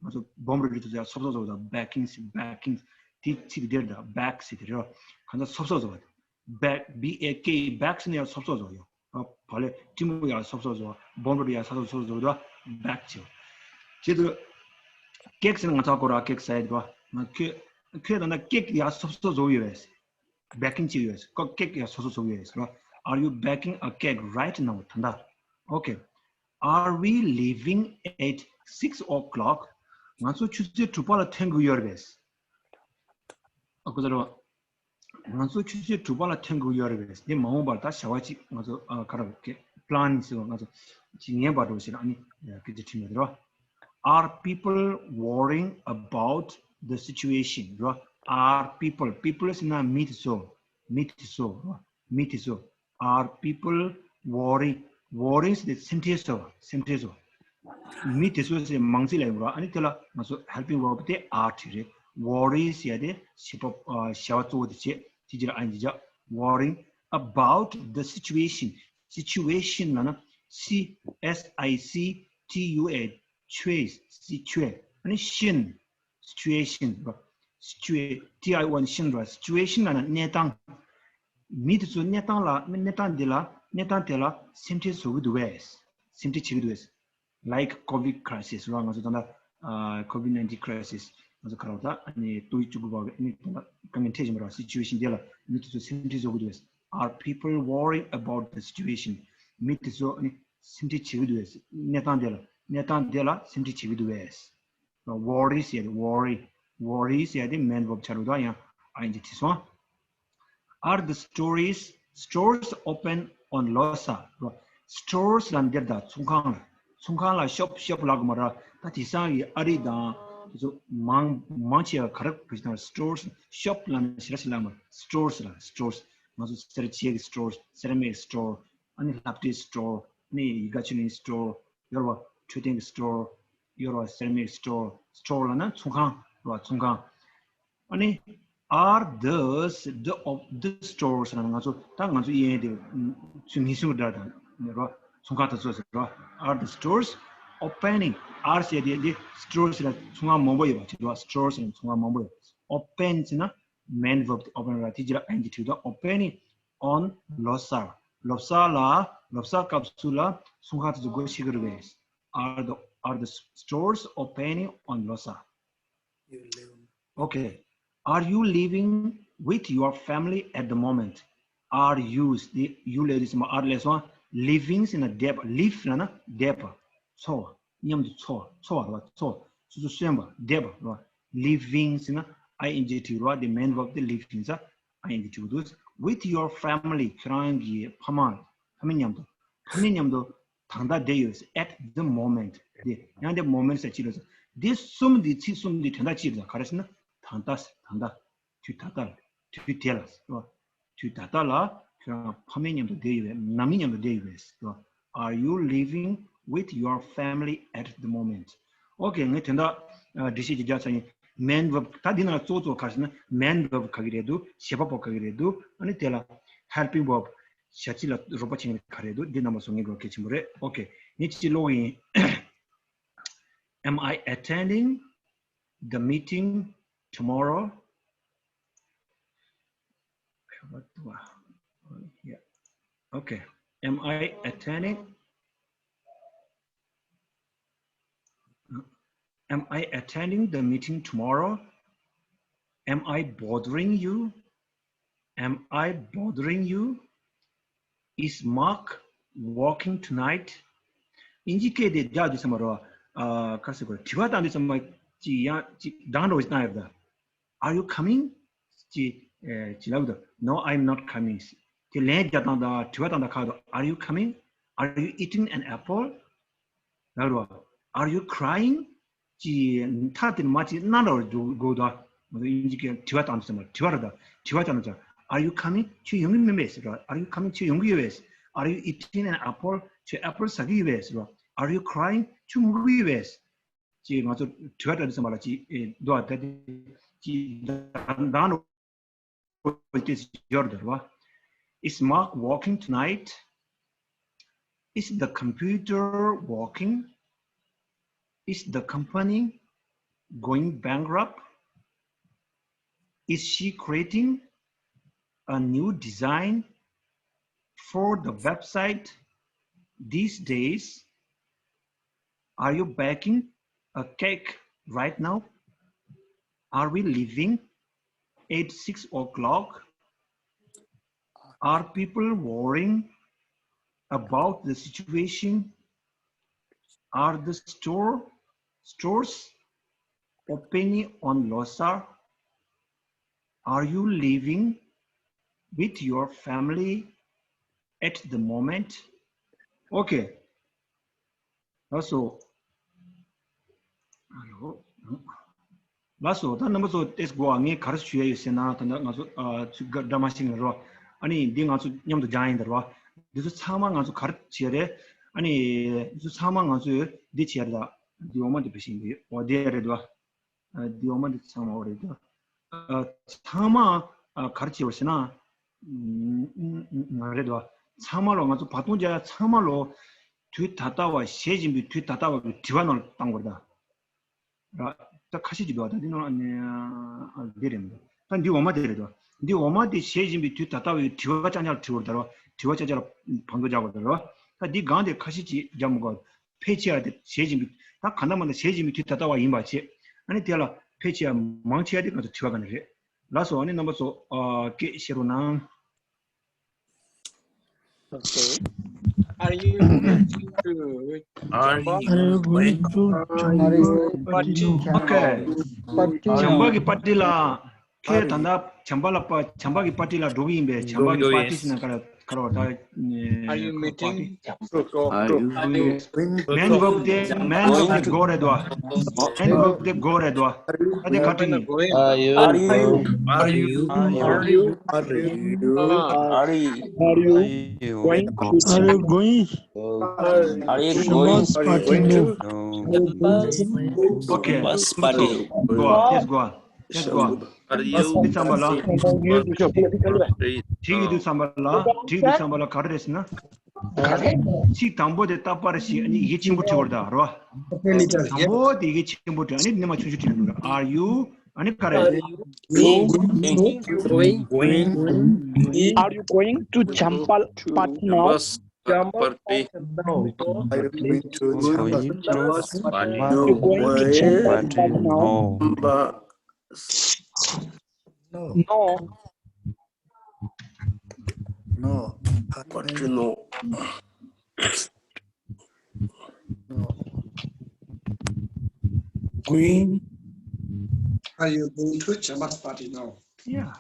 ང་ཚོ་བོམ་རོ་རི་དུ་ཡར་སོབ་སོབ་བཟོ་ད། བྷེ་ཀིང་ཟེར། བྷེ་ཀིང་དེ་ཚིག་དེར་ད། བྷེ་ཀ་ཟེར་དེ་ར། གང་ཚ་སོབ་སོབ་བཟོ་བ། བྷེ་ཀ། བྷི་ཨེ་ཀེ་ཨི། བྷེ་ཀ་ཟེར་ན་ཡར་སོབ་སོབ་བཟོ་ཡོད། བ་ལས་ཀྲིན་པོ་ཡར་སོབ་སོབ་བཟོ། བོམ་རོ་རི་ཡར་ས་སོབ་སོབ་བཟོ་ད། བྷེ་ཀ་བྱེད། བྱེད་དུ་ཀེག་ཟེར་ན་ང་ཚོ་ཀོ་ར་ཀེག་ཟེར་ཡོད་པ། ང་ཁྱོད་ཁྱོད་ད་ན་ཀེག་ཡར་སོབ་སོབ་བཟོ་ཡོད་པས། བྷེ་ཀིང་བྱེད་ཡོད་པས། ཀོ་ཀེག་ཡར་སོབ་སོབ་བཟོ་ཡོད་པས་ར། Are you baking a cake right now? ད་ལྟ། Okay. Are we leaving at six o'clock? ང་ཚོ་ཆུ་ཚོད་དྲུག་པ་ལ་ཐོན་དགོས་ཡོད་རེད་པས། ཨ་ཁུ་ཚ་རོ། ང་ཚོ་ཆུ་ཚོད་དྲུག་པ་ལ་ཐོན་དགོས་ཡོད་རེད་པས། འདི་མ་འོངས་པར་ད་བྱ་བ་ཅིག་ང་ཚོ་ཨ་ག་རེ་ཀེ་པི་ལན་ཟེར་བ། ང་ཚོ་ཅིག་ངེས་པར་འགྲོ་ཟེར། ཨ་ནི་སྐད་ཆ་དྲིས་མེད་རོ། Are people worrying about the situation? རོ། Are people, people ཟེར་ན་མི་དེ་ཚོ། མི་དེ་ཚོ་རོ། མི་དེ་ཚོ། Are people worrying? Worrying ཟེར་དེ་སེམས་ཁྲལ་བཟོ་བ། སེམས་ཁྲལ་བཟོ་བ། མི་དེ་ཚོ་ཟེར་མང་ཚིག་ལ་ཡོང་ར། ཨ་ནི་དེ་ལ་ང་ཚོ་helping verb དེ་are བྲིས་རེད། Worry ཟེར་ཡ་དེ་བྱེད་པ་ཨ་བྱ་བ་གཙོ་བོ་དེ་བྱེད། དེ་རྗེས་ལ་ing བྱ། Worrying about the situation. Situation ལབ་ན་C S I C T U A ཆུའེ། སི་ཆུའེ། ཨ་ནི་ཤིན། situation ར། situa- T I O N ཤིན་ར། situation ལབ་ན་གནས་སྟངས། མི་དེ་ཚོ་གནས་སྟངས་ལ་གནས་སྟངས་འདི་ལ་གནས་སྟངས་དེ་ལ་སེམས་ཁྲལ་བཟོ་གི་འདུག་གས། སེམས་ཁྲལ་བྱེད་ཀྱི་འདུག་གས། Like COVID crisis ར། ང་ཚོ་ད་ལྟ་ཨ་COVID nineteen crisis ང་ཚོ་ག་རེ་ད་ཨ་ནི་ཏོག་དབྱིབས་བཅུ་དགུ་པ་ཨ་ནི་ད་ལྟ་དཀའ་ངལ་འཕྲད་བཞིན་པ་ར། situation དེ་ལ་མི་དེ་ཚོ་སེམས་ཁྲལ་བཟོ་གི་འདུག་གས། Are people worrying about the situation? མི་དེ་ཚོ་ཨ་ནི་སེམས་ཁྲལ་བྱེད་ཀྱི་འདུག་གས། གནས་སྟངས་དེ་ལ་གནས་སྟངས་དེ་ལ་སེམས་ཁྲལ་བྱེད་ཀྱི་འདུག་གས། Worry ཟེར་ཡ་དེ། Worry, worry ཟེར་ཡ་དེ་main verb ཆགས་འདུག་ད་ཡང་ing བྲིས་སོང་། Are the stores, stores open on Losar? རོ། stores ལབ་འདིར་ད་ཚོང་ཁང་ལ། ཚོང་ཁང་ལ་shop, shop ལབ་དགོས་མ་ར། ད་དེང་སང་གི་ཨ་རི་དང་དེ་ཚོ་མང་མང་ཆེ་བ་ག་རེ་བེད་སྤྱོད་stores, shop ལབ་ན་ཞེ་དྲག་ཞིག་ལབ་མ་རེད། stores ལ་stores། ང་ཚོ་སེར་བྱེས་ཀྱི་stores, ceramic store, ཨ་ནི་ལྷ་བྲིས་store, ཨ་ནི་ཡི་ག་ཆུ་ལེན་store ཡོད་རེད་བ། འཕྲོད་བསྟེན་གྱི་store ཡོད་རེད་བ། ceramic store, store ལབ་ན་ཚོང་ཁང་རེད་བ། ཚོང་ཁང་། ཨ་ནི་are the, the of the stores ལབ་ན་ང་ཚོ་ད་ང་ཚོ་དབྱིན་ཡིག་དེ་ཚུལ་མིང་གསུམ་གྱི་སྒྲ་དང་རེད་བ། ཚོང་ཁང་དེ་ཚོ་ཟེར་རེད་བ། Are the stores opening? Are ཟེར་དེ་འདི་stores ལ་ཚོང་ཁང་མང་པོ་ཡོད་པ་ཅིག་རེད་བ། stores ལ་ཚོང་ཁང་མང་པོ་ཡོད། open ཟེར་ན་main verb དེ་open རེད་བ། དེ་རྗེས་ལ་ing བྲིས་དང་opening on Losar. Losar ལ་Losar སྐབས་སུ་ལ་ཚོང་ཁང་དེ་ཚོ་སྒོ་ཕྱེ་གི་རེད་པས། Are the, are the stores opening on Losar? Okay. Are you living with your family at the moment? Are you, you ལབ་དུས་ཙམ་པ་are ལབ་སོང་། living ཟེར་ན་བསྡད་པ། live ལབ་ན་བསྡད་པ། འཚོ་བ། མཉམ་དུ་འཚོ་བ། འཚོ་བ་རེད་བ། འཚོ་བ། སོ་སོ་གསོན་པ། བསྡད་པ་རེད་བ། living ཟེར་ན་ing བྲིས་རེད་བ། དེ་main verb དེ་live ཡིན་ཙང་ing བྲིས་འདུག with your family ཁྱོད་རང་གི་ཕ་མ། ཕ་མ་མཉམ་དུ། ཕ་མ་མཉམ་དུ་ད་ལྟ་བསྡད་ཡོད། at the moment དེ་ཡང་དེ་moment ཟེར་ཅི་ལ་ཟེར། འདི་གསུམ་འདི་ཚིག་གསུམ་འདི་དོན་དག་ཅི་རེད་ཟེར། ག་རེ་ཟེར་ན་ད་ལྟ་ཟེར། ད་ལྟ། དུས་ད་ལྟ་ལ། དུས་དེ་ལ་ཟེར་བ། དུས་ད་ལྟ་ལ་ཁྱོད་རང་ཕ་མའི་མཉམ་དུ་བསྡད་ཡོད་པས། ནང་མི་མཉམ་དུ་བསྡད་ཡོད་པས་ཟེར་བ། Are you living with your family at the moment? Okay, ངས་དོན་དག་ཨ་འགྲེལ་བཤད་ཅིག་རྒྱག་ཚར་ཡིན། main verb ད་འདི་ནང་གཙོ་བོ་གཙོ་བོ་ག་རེ་ཟེར་ན་main verb ག་གི་རེད་འདུག་བྱེད་པ་པོ་ག་གི་རེད་འདུག་ཨ་ནི་དེ་ལ་helping verb བྱ་ཚིག་ལ་རོགས་པ་བྱེད་མཁན་ག་རེ་འདུག་འདི་རྣམ་པ་ཚོ་ངེས་པར་གལ་ཆེན་པོ་རེད། Okay, ངས་ཅིག་ཀློག་ཡིན། Am I attending the meeting tomorrow? What do I, yeah. Okay. Am I attending? Am I attending the meeting tomorrow? Am I bothering you? Am I bothering you? Is Mark working tonight? ཨིན་ཇི་སྐད་དེ་རྒྱག་དུས་ཙམ་པ་རོ། ཨ་ག་རེ་ཟེར་དགོས་རེད། དྲི་བ་བཏང་དུས་ཙམ་པ་ཅིག་ཡང་ཅིག་སྡང་འདྲ་བོ་ཞིག་བཏང་ཡོད་པ་ད། Are you coming? ཅིག་ཨེ་ཅིག་ལབ་དུས། No, I'm not coming. དེ་ལན་རྒྱག་སྟངས་དང་དྲི་བ་བཏང་སྟངས་ཁག་འདུག Are you coming? Are you eating an apple? ལབ་རོ། Are you crying? ཅིག་མཐའ་དེར་མ་ཅིག་སྣང་འདྲ་བོ་འདུག་གོ་ད། ང་ཚོ་དབྱིན་ཇི་སྐད་དྲི་བ་བཏང་དུས་ཙམ་པ་དྲི་བ་རེད་ད། དྲི་བ་བཏང་དུས་ཙམ། Are you coming? ཁྱོད་ཡོང་གི་མིན་པས་ཟེར་རོ། Are you coming? ཁྱོད་ཡོང་གི་ཡོད་པས། Are you eating an apple? ཁྱོད་ཨེ་པལ་ཟ་གི་ཡོད་པས་ཟེར་རོ། Are you crying? ཁྱོད་ངུ་གི་ཡོད་པས། ཅིག་ང་ཚོ་དྲི་བ་བཏང་དུས་ཙམ་པ་ལ་ཅིག་ཨེ་འདུག་ཨ། ད་དེ་ཅིག་སྡང་སྡང་འདྲ་བོ་དེ་ཡོད་རེད་བ། Is Mark working tonight? Is the computer working? Is the company going bankrupt? Is she creating a new design for the website these days? Are you baking a cake right now? Are we leaving at six o'clock? Are people worrying about the situation? Are the store stores opening on Losar? Are you living with your family at the moment? Okay. ལགས་སོ། ཨ་ལོ། ལགས་སོ། ད་རྣམ་པ་ཚོ་ཏེས་གོ་ཨ་ངས་ག་རེ་ཞུ་ཡ་ཡོད་ཟེར་ན། ད་ལྟ་ང་ཚོ་ཨ་ཚུ་ག་འདྲ་མ་ཤེས་ངེས་རོ། ཨ་ནི་འདི་ང་ཚོ་མཉམ་དུ་སྦྱང་ཡིན་ད་རོ། འདི་ཚོ་ཚང་མ་ང་ཚོ་ག་རེ་བྱས་རེད། ཨ་ནི་འདི་ཚོ་ཚང་མ་ང་ཚོས་འདི་བྱས་རེད། ད་འདི་འོ་མ་འདི་བེད་ཤིང་འདི་འོ་འདི་རེད་དོ། ཨ་འདི་འོ་མ་འདི་ཚང་མ་འོ་རེད་དོ། ཨ་ཚང་མ་ཨ་ག་རེ་བྱས་པ་ཟེར་ན། ང་རེད་དོ། ཚང་མ་ལོ་ང་ཚོ་བར་སྟོང་རྒྱག་ཡ་ཚང་མ་ལོ་དུས་ད་ལྟ་བ་བྱེད་བཞིན་པའི་དུས་ད་ལྟ་བ་གི་དྲི་བ་ནང་ལ་བཏང་དགོས་རེད་ད། ར། ད་ཁ་ཤས་ཅིག་འདུག་ད་འདི་ནང་ཨ་ནི་ཨ་འདི་རེད་མི་འདུག་ད་འདི་འོ་མ་དེ་རེད་དོ། འདི་འོ་མ་དེ་བྱེད་བཞིན་པའི་དུས་ད་ལྟ་བའི་དྲི་བ་ཅག་ཅག་དྲི་བར་ད་རོ། དྲི་བ་ཅག་ཅག་ལ་བང་མཛོད་རྒྱག་དགོས་ད་རོ། ད་འདི་སྒང་དེ་ཁ་ཤས་ཅིག་རྒྱག་མི་དགོས། ཕལ་ཆེ་བ་དེ་བྱེད་བཞིན་པའི་ད་ག་འདྲ་མ་འདྲ་བྱེད་བཞིན་པའི་དུས་ད་ལྟ་བ་ཡིན་པ་བྱེད། ཨ་ནི་དེ་ལ་ཕལ་ཆེ་བ་མང་ཆེ་བ་དེ་ང་ཚོ་དྲི་བ་ག་ནས་རེད། ལགས་སོ། ཨ་ནི་རྣམ་པ་ཚོ་ཨ་སྐད་བཤད་རོགས་གནང་། Okay. Are you going to Are you Are you going to Champa party? Okay. Champa གི་པར་ཊི་ལ། ཁྱེད་ད་ལྟ་བྱམས་པ་ལ་པ་བྱམས་པ་གི་པར་ཊི་ལ་འགྲོ་གི་ཡིན་པས། བྱམས་པ་གི་པར་ཊི་ཟེར་ན་ག་རེ་ག་རེ་བ་ད། Are you meeting? Are you going? མེན་ཝརབ་དེ་མེན་ཝརབ་དེ་གོ་རེད་དོ། མེན་ཝརབ་དེ་གོ་རེད་དོ། ཨ་དེ་ག་ཊི་ནི། Are you Are you Are you Are you Are you Are you going to Are you going Champa party? No. Okay. Go on. Yes, go on. Yes, go on. Are you དེ་ཚང་མ་ལ། དེ་ཡི་དུས་ཚང་མ་ལ། དེ་ཡི་དུས་ཚང་མ་ལ་ག་རེ་རེད་ཟེར་ན། ཚིག་དང་པོ་དེ་རྟག་པར་ཞེས་ཨ་ནི་ཡིག་ཆེན་པོ་བྲིས་པ་རེད་ད་རོ། དང་པོ་དེ་ཡིག་ཆེན་པོ་བྲིས། ཨ་ནི་ནི་མ་ཆུང་ཆུང་བྲིས་འདུག Are you ཨ་ནི་ག་རེ། Going, going, going. Are you going to Champa party now? Champa party. Are you going to Champa party? Are you going to Champa party now? No. No. No. Party no. No. Going. Are you going to Champa's party now? Yeah.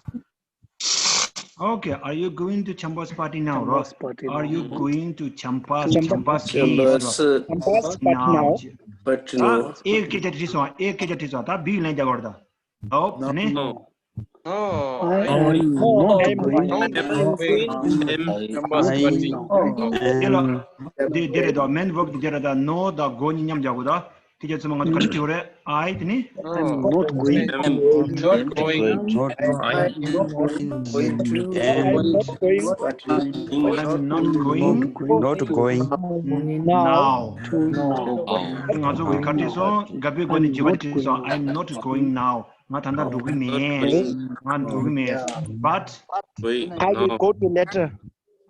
Okay, are you going to Champa's party now, Ross? Are you going to Champa's, Champa's, Champa's party now? Party now. ཨེ་སྐད་ཆ་དྲིས་སོང་། ཨེ་སྐད་ཆ་དྲིས་སོང་། ད་བི་ལན་རྒྱག་དགོས་རེད་ད། ཨོ། ནི། No. No, I'm not going. དེ་ལ། དེ་དེ་རེད་ད། མེན་ཝརབ་དེ་དེ་རེད་ད། No དང་go གཉིས་མཉམ་རྒྱག་དགོས་ད། དེ་རྒྱ་ཚོད་མ་ང་ཚོ་ག་རེ་བྲིས་པ་རེད། I དེ་ནི། I'm not going. I'm not going. I'm not going. I'm not going. Not going. Not going. Now. ང་ཚོ་གི་ག་རེ་བྲིས་སོང་། དགའ་པོའི་སྒོ་ནས་བརྗོད་པ་བྲིས་སོང་། I'm not going now. ང་ད་ལྟ་འགྲོ་གི་མེད། ང་འགྲོ་གི་མེད། But I will go to later.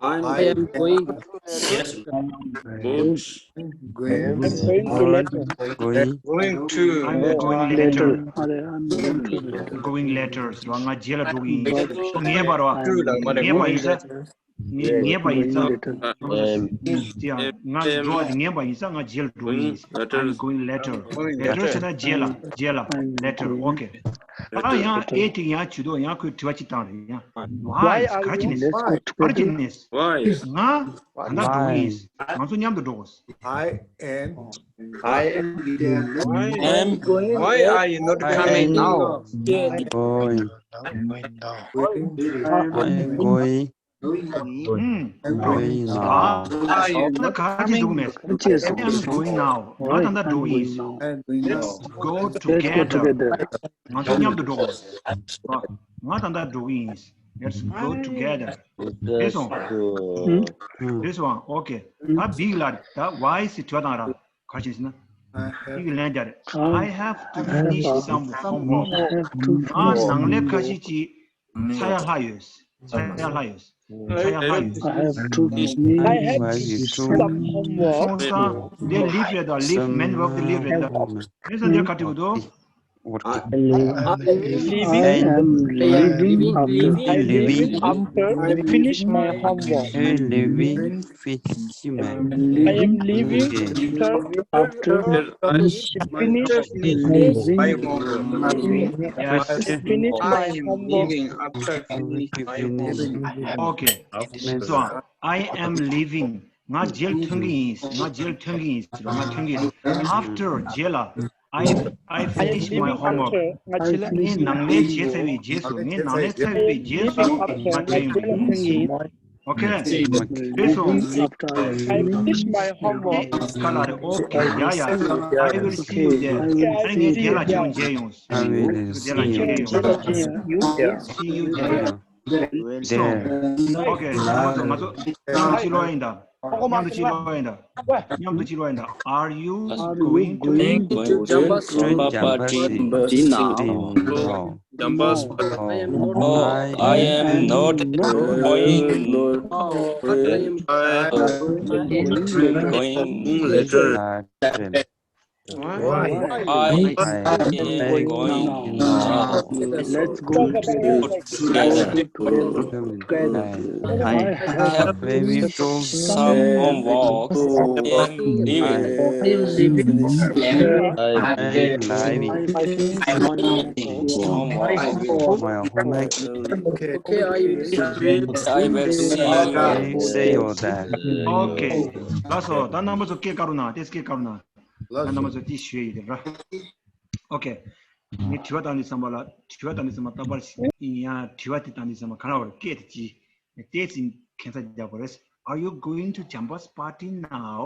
I am going. Yes. Good. I'm going to later. Going. Going to. I'm going later. Going later. ང་རྗེས་ལ་འགྲོ་གི་ཡིན། ངེས་པར་བ། ངེས་པ་ཡིན་ས། ངེས་པ་ཡིན་ས། ང་འགྲོ་བ་དེ་ངེས་པ་ཡིན་ས། ང་རྗེས་ལ་འགྲོ་གི་ཡིན། I'm going later. Later ཟེར་ན་རྗེས་ལ། རྗེས་ལ། Later. Okay. ད་ཡང་ཨེ་ཅིག་ཡང་ཇུས་གཏོགས་ཡང་ཁོས་དྲི་བ་ཅིག་བཏང་རེད་ཡང་། Why ག་རེ་བྱས་ནས། ག་རེ་བྱས་ནས། Why? ང་ད་ལྟ་འགྲོ་གི་ཡིན། ང་ཚོ་མཉམ་དུ་འགྲོ་དགོས། I am. I am. Why are you not coming now? Going. I'm going. Going. Going. Going now. Are you not coming? I'm going now. ང་ད་ལྟ་འགྲོ་གི་ཡིན། Let's go together. ང་ཚོ་མཉམ་དུ་འགྲོ་དགོས། ང་ད་ལྟ་འགྲོ་གི་ཡིན། Let's go together. This one. This one. Okay. ད་བིག་ལ་ད་why ཟེར་དྲི་བ་དང་ར་ག་རེ་བྱས་ཟེར་ན། བིག་ལན་རྒྱག་རེད། I have to finish some homework. ང་ནང་ལས་ཁ་ཤས་ཅིག་ཚར་ཡ་ལྷག་ཡོད། ཚར་ཡ་ལྷག་ཡོད། ཚར་ཡ་ལྷག་ཡོད། I have to finish. I have some homework. ཁོང་ཚང་འདི་ལིབ་རེད་ད། ལིབ་མེན་ཝརབ་དེ་ལིབ་རེད་ད། དེ་ཚོ་འདིར་ག་འབྲི་དགོས་འདུག I am living, I am living after finish my homework. Living, finish my I am living after, after finish, finish my homework. Okay. So, I am living. ང་རྗེས་ཐོན་གྱི་ཡིན། ང་རྗེས་ཐོན་གྱི་ཡིན། ང་ཐོན་གྱི་ཡིན། After རྗེས་ལ། I, I finish my homework. ངས་ནང་ལས་བྱས་ཚར་བའི་རྗེས་སུ། ངས་ནང་ལས་ཚར་བའི་རྗེས་སུ་ང་ཐོན་ཡོང་གི་ཡིན། Okay. This one. I finish my homework. ག་ལ་རེད། Okay. Yeah, yeah. I will see you there. ཨ་ནི་ངས་དེ་ལ་ཁྱེད་མཇལ་ཡོང་། དེ་ལ་མཇལ་ཡོང་། See you there. Okay. ང་ཚོ་ང་ཚོ་མཉམ་དུ་ཅིག་ཀློག་ཡིན་ད། མཉམ་དུ་ཅིག་ཀློག་ཡིན་ད། མཉམ་དུ་ཅིག་ཀློག་ཡིན་ད། Are you going to Jamba Party now? No, I am not going. Going later. I am going now. Let's go together. I have very some homework. I am leaving. I am leaving. I am leaving. Homework. My homework. Okay, I will see you. See you there. Okay. ལགས་སོ། ད་རྣམ་པ་ཚོ་སྐད་བཀའ་རོགས་གནང་། ཏོག་ཙམ་སྐད་བཀའ་རོགས་གནང་། ད་རྣམ་པ་ཚོ་ཏོག་ཙམ་ཞུ་ཡ་ཡོད་རེད་ར། Okay. ངས་དྲི་བ་བཏང་དུས་ཙམ་པ་ལ། དྲི་བ་བཏང་དུས་ཙམ་པ་ལ་རྟག་པར་ཡིན་ཡང་དྲི་བ་དེ་བཏང་དུས་ཙམ་པ་ག་རེ་བར་སྐད་དེ་ཅི་ཏོག་ཙམ་ཁྱད་མཚར་རྒྱག་དགོས་རེད། Are you going to Jampa's party now?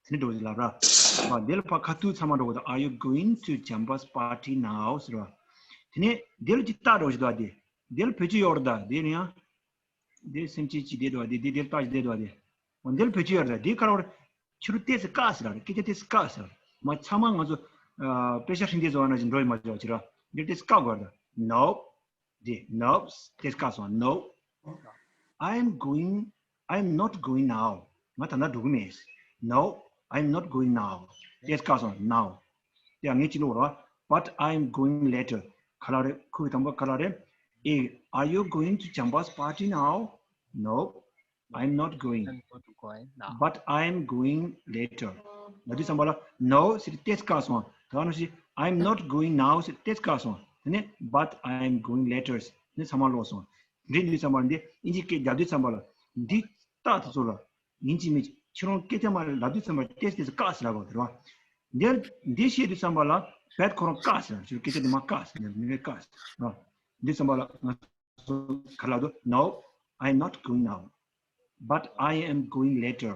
དེ་ནས་འགྲོ་གི་ལབ་ར། ཨ། འདི་ལ་ཕར་ཁ་ཐུག་ཚང་མ་འགྲོ་གི་འདུག Are you going to Jampa's party now? ཟེར་བ། དེ་ནས་འདི་ལ་ཅིག་རྟགས་འགྲོ་གི་འདུག་ཨ། དེ་འདི་ལ་བེད་སྤྱོད་ཡོད་རེད་ད། འདི་ནི་ཡང་འདི་སེམས་ཅན་ཅིག་བསྡད་འདུག་ཨ། འདི་འདི་འདི་ལ་རྟགས་ཅིག་བསྡད་འདུག་ཨ། འདི་འོ་འདི་ལ་བེད་སྤྱོད་ཡོད་རེད་ད། འདི་ག་རེ་བ་རེད། ཕྱི་རུ་ཏོག་ཙམ་བཀག་ཟེར་ར་རེད། སྐད་ཆ་ཏོག་ཙམ་བཀག་ཟེར་ར། མ་ཚང་མ་ང་ཚོ་ཨ་དཔེ་ཆ་ཧྲིན་ཏེ་བཟོ་བ་ན་ཅིག་འགྲོ་ཡི་མ་བྱོས་ཅིག་ར། འདི་ཏོག་ཙམ་བཀག་དགོས་རེད་ད། No. འདི་no ཏོག་ཙམ་བཀག་སོང་། No, I am going, I am not going now. ང་ད་ལྟ་འགྲོ་གི་མེད། No, I am not going now. ཏོག་ཙམ་བཀག་སོང་། Now. དེ་ཡང་ངས་ཅིག་ཀློག་ར། But I am going later. ག་ལ་རེད། ཁོ་གི་དང་པོ་ག་ལ་རེད། ཨེ། Are you going to Jampa's party now? No, I am not going. But I am going later. ལབ་དུས་ཙམ་པ་ལ་no ཟེར་ཏོག་ཙམ་བཀག་སོང་། ད་ག་ནང་བཞིན་I am not going now ཟེར་ཏོག་ཙམ་བཀག་སོང་། དེ་ནས་But I am going later ཟེར་ནས་ཚང་མ་ཀློག་སོང་། འདི་འདི་ཙམ་པ་འདི་དབྱིན་ཇི་སྐད་རྒྱག་དུས་ཙམ་པ་ལ་འདི་རྟགས་དེ་ཚོ་ལ་ཡིན་གཅིག་མིན་གཅིག་ཁྱེད་རང་སྐད་ཆ་མར་ལབ་དུས་ཙམ་པ་ཏོག་ཙམ་ཏོག་ཙམ་བཀག་ཟེར་ལབ་དགོས་རེད་བ། འདིར་འདི་བཤད་དུས་ཙམ་པ་ལ་བད་ཁོ་རང་བཀག་ཟེར་ཞུ། སྐད་ཆ་འདི་མར་བཀག་ཟེར། འདི་མི་བཀག་ཟེར་བ། འདི་ཙམ་པ་ལ་ང་ཚོ་ག་ལབ་འདུག No, I am not going now. But I am going later.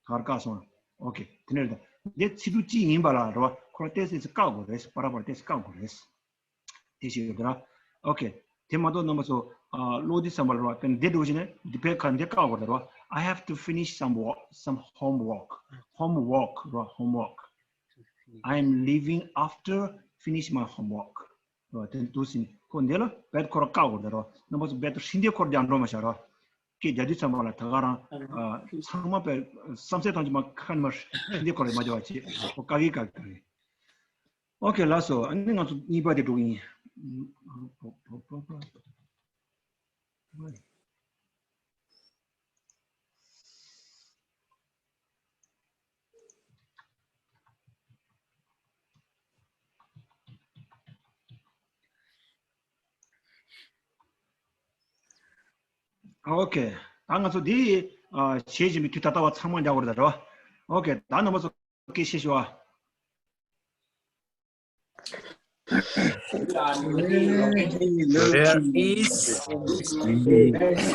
གར་བཀག་སོང་། ཨོ་ཁེ། དེ་ནས་རེད་ད། འདི་ཚིག་འབྲུ་གཅིག་ཡིན་པ་ལ་རེད་བ། ཁོ་རང་ཏོག་ཙམ་ཏོག་ཙམ་བཀག་དགོས་རེད། བར་བར་ཏོག་ཙམ་བཀག་དགོས་རེད། དེ་ཞིག་ཡོད་ར། ཨོ་ཁེ། དེ་མ་གཏོགས་རྣམ་པ་ཚོ་ཨ་ཀློག་དུས་ཙམ་པ་ལ་ར། དཔེར་ན་འདི་འགྲོ་བཞིན་ནས་འདི་བོད་ཁ་འདི་བཀག་དགོས་རེད་ར། I have to finish some work, some homework. Homework ར། Homework. I am leaving after finish my homework. ར། དེ་འདུག་ཟིན་ཁོ་འདི་ལ་བད་ཁོ་ར་བཀག་དགོས་རེད་ར། རྣམ་པ་ཚོ་བད་ཧྲིན་ཏེ་ཁོ་ར་རྒྱག་འགྲོ་མ་བྱ་ར། སྐད་རྒྱག་དུས་ཙམ་པ་ལ་ད་ག་རང་ཨ་ཚང་མ་བད་བསམ་གཟས་ཐམས་ཅད་མ་ཁ་ནས་མ་ཧྲིན་ཏེ་ཁོ་ར་མ་རྒྱག་པ་བྱེད། ཁོ་བཀག་གི་བཀག་གི་རེད། ཨོ་ཁེ། ལགས་སོ། ཨ་ནི་ང་ཚོ་གཉིས་པ་དེ་འགྲོ་གི་ཡིན། ཨོ་ཁེ། ད་ང་ཚོ་འདི་ཨ་བྱེད་བཞིན་པའི་དུས་ད་ལྟ་བ་ཚང་མ་རྒྱག་དགོས་རེད་ད་རེད་བ། ཨོ་ཁེ། ད་རྣམ་པ་ཚོ་སྐད་ཆ་བཤད་ཤོག་ཨ།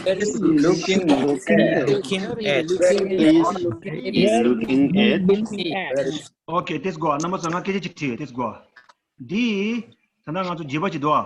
There is looking, looking at, is looking at. ཨོ་ཁེ། དེ་སྒོ་ཨ། རྣམ་པ་ཚོ་ང་སྐད་ཆ་གཅིག་དྲིས། དེ་སྒོ་ཨ། འདི་ད་ནང་ང་ཚོ་བརྗེ་པ་ཅིག་འདུག་ཨ།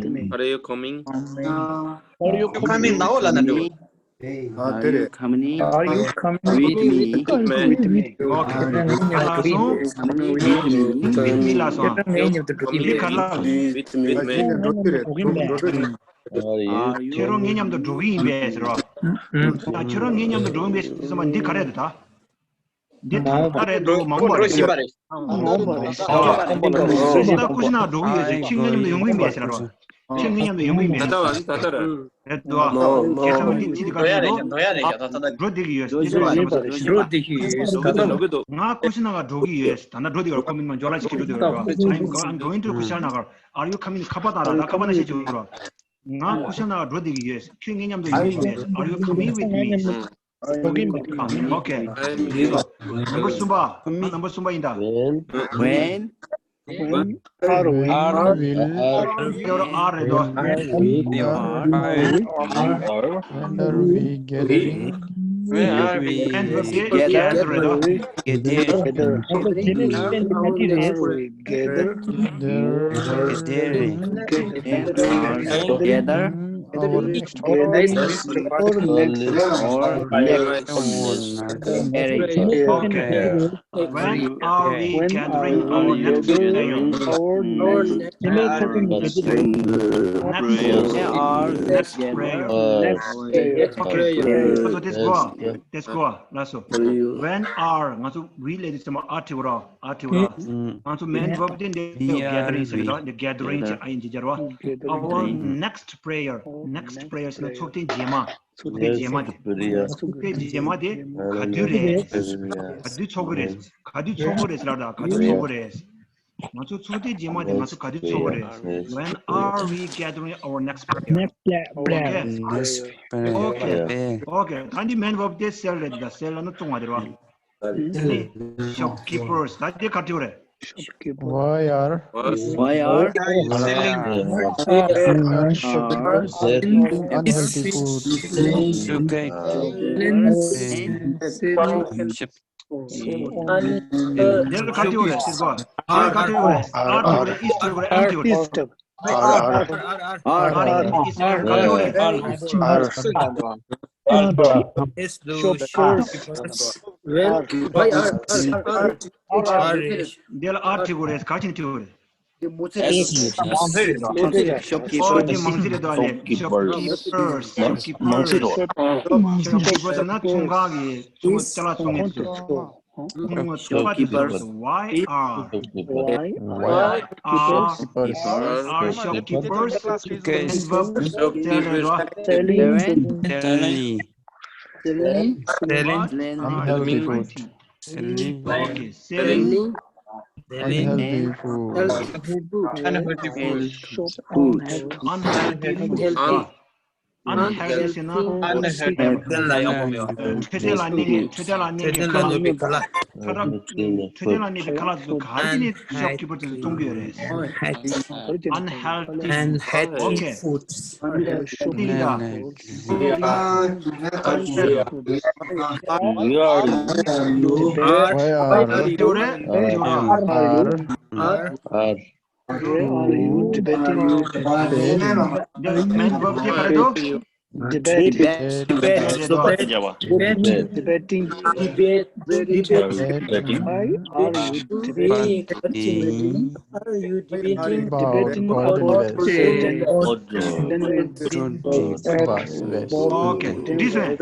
coming? Are you coming? Are you coming now? ལབ་ན་འགྲིག་གོ། ཨ་དེ་རེད། Coming Are you coming with me? With me. Okay. ཁ་ལག་སོང་། Coming with me? With me ལ་སོང་། ཁྱེད་རང་ངའི་མཉམ་དུ་འགྲོ་གི་འདི་ཁ་ཡིན་ལག་སོང་། With me. ཁྱེད་འགྲོ་དུས་རེད། འགྲོ་འགྲོ་དུས་རེད། ཁྱེད་རང་ངའི་མཉམ་དུ་འགྲོ་གི་ཡིན་པས་ཟེར་རོ། ད་ཁྱེད་རང་ངའི་མཉམ་དུ་འགྲོ་གི་ཡིན་པས་ཟེར་ཙམ་པ་འདི་ག་རེ་རེད་ད། འདི་ད་ལྟ་རེད་འགྲོ་མང་པོ་རེད། ཤེས་པ་རེད། མང་པོ་རེད། ད་ཁུ་ཤི་ན་འགྲོ་གི་ཡོད་ཟེར་ཁྱེད་ངའི་མཉམ་དུ་ཡོང་གི་ཡིན་པས་ཟེར་རོ། ཁྱེད་ངའི་མཉམ་དུ་ཡོང་གི་ཡིན་པས། ད་ལྟ་བ་ད་ལྟ་ར། རེད་དོ། ཁྱེད་ཚང་མ་འདི་ཅི་འདི་ག་རེད་དོ། འགྲོ་ཡ་རེད་ད་ད་ད། འགྲོ་བསྡད་ཀྱི་ཡོད། འགྲོ་བསྡད་ཀྱི་ཡོད། ད་ལྟ་ང་ཁུ་ཤི་ན་འགྲོ་གི་ཡོད། ད་ན་འགྲོ་བསྡད་ཀྱི་ཡོད། ཁོ་མིན་མ་འཇོག་ལ་ཅིག་འགྲོ་བསྡད་ཀྱི་ཡོད། I'm going to ཁུ་ཤི་ན་གར། Are you coming? ཁ་པ་ད་ད་ད་ཁ་པ་ན་ཤེས་ཀྱི་ཡོད། ང་ཁུ་ཤི་ན་འགྲོ་བསྡད་ཀྱི་ཡོད། ཁྱེད་ངའི་མཉམ་དུ་ཡོང་གི་ཡིན་པས། Are you coming with me? Okay. ནམ་བར་གསུམ་པ། ང་ནམ་བར་གསུམ་པ་ཡིན་ད། When When are we? ཡོ་ར་ཨ་རེད་དོ། are When are we gathering? When are we And we together? gather རེད་དོ། Together. Together. Together. And are together. Our next prayer. Or next marriage. Okay. When are we gathering our next prayer? Next, next prayer. Okay. So let's go. Let's go. ལགས་སོ། When are ང་ཚོ་we ལས་དེ་ཚང་མ་are བྲིས་རོགས། are བྲིས་རོགས། ང་ཚོ་main verb དེ་འདི་gathering ཟེར་གི་རེད། འདི་gathering ཅེས་ing སྦྱར་བ། Our next prayer. next prayer ཟེར་ན་ཚོགས་ཐེངས་རྗེས་མ། ཚོགས་ཐེངས་རྗེས་མ་དེ། ཚོགས་ཐེངས་རྗེས་མ་དེ་ག་དུས་རེད། ག་དུས་ཚོགས་ཀྱི་རེད། ག་དུས་ཚོགས་ཀྱི་རེད་ཟེར་ལ་ད་ག་དུས་ཚོགས་ཀྱི་རེད། ང་ཚོ་ཚོགས་ཐེངས་རྗེས་མ་དེ་ང་ཚོ་ག་དུས་ཚོགས་ཀྱི་རེད། When are we gathering our next prayer? Next prayer. Okay. Okay. Okay. ད་འདི་main verb དེ་sell རེད། ད་sell ལ་ནི་བཙོང་བ་དེ་རེད་བ། Shopkeepers ད་དེ་ག་བྲིས་རེད། Shopkeeper. Why are Why are selling Are unhealthy food? selling འདི་ལ་ག་བྲིས་རེད། ཤིས་པ། འདི་ལ་ག་བྲིས་རེད། ཤིས་པ། འདི་ལ་ག་བྲིས་རེད། are བྲིས་རེད། is བྲིས་རེད། am བྲིས་རེད། Is to are is ག་བྲིས་རེད། Shopkeepers. When why are are are are འདི་ལ་are བྲིས་དགོས་རེད། ག་ཅིག་བྲིས་དགོས་རེད། དེ་མོ་ཚེ་རེད། མང་ཚེ་རེད། ཨོ་དེ་མང་ཚེ་རེད་དོ། ཨ་ནི་shopkeepers, shopkeepers, shopkeepers ན་ཚོང་ཁང་གི་ཚོང་ཅ་ལག་བཙོང་མཁན་ཚོ། Shopkeepers. Why are, why are, are shopkeepers? Shopkeepers. Selling, selling, selling, selling unhealthy food. Selling, okay, selling, selling unhealthy food. Unhealthy food. Unhealthy food. Unhealthy. Unhealthy ཟེར་ན། Unhealthy ལ་ཡག་པོ་མེད་པ། འཕྲོད་བསྟེན་ལ་གནོད་མཁན། འཕྲོད་བསྟེན་ལ་གནོད་མཁན་ཁ་ལག་ཟ་མཁན། ཁ་ལག་འཕྲོད་བསྟེན་ལ་གནོད་པའི་ཁ་ལག་ཟ་མཁན་དེ་ནི་shopkeeper དེ་ཚོས་བཙོང་གི་ཡོད་རེད། Unhealthy. Unhealthy. Okay. Foods. Unhealthy. Unhealthy. Unhealthy. Why are, are, are, are you debating? Debate. Debate. Debate. Debate. Debating. Debate. Debating. Why are you debating? Are you debating about Golden West? Then we West. Okay. This one.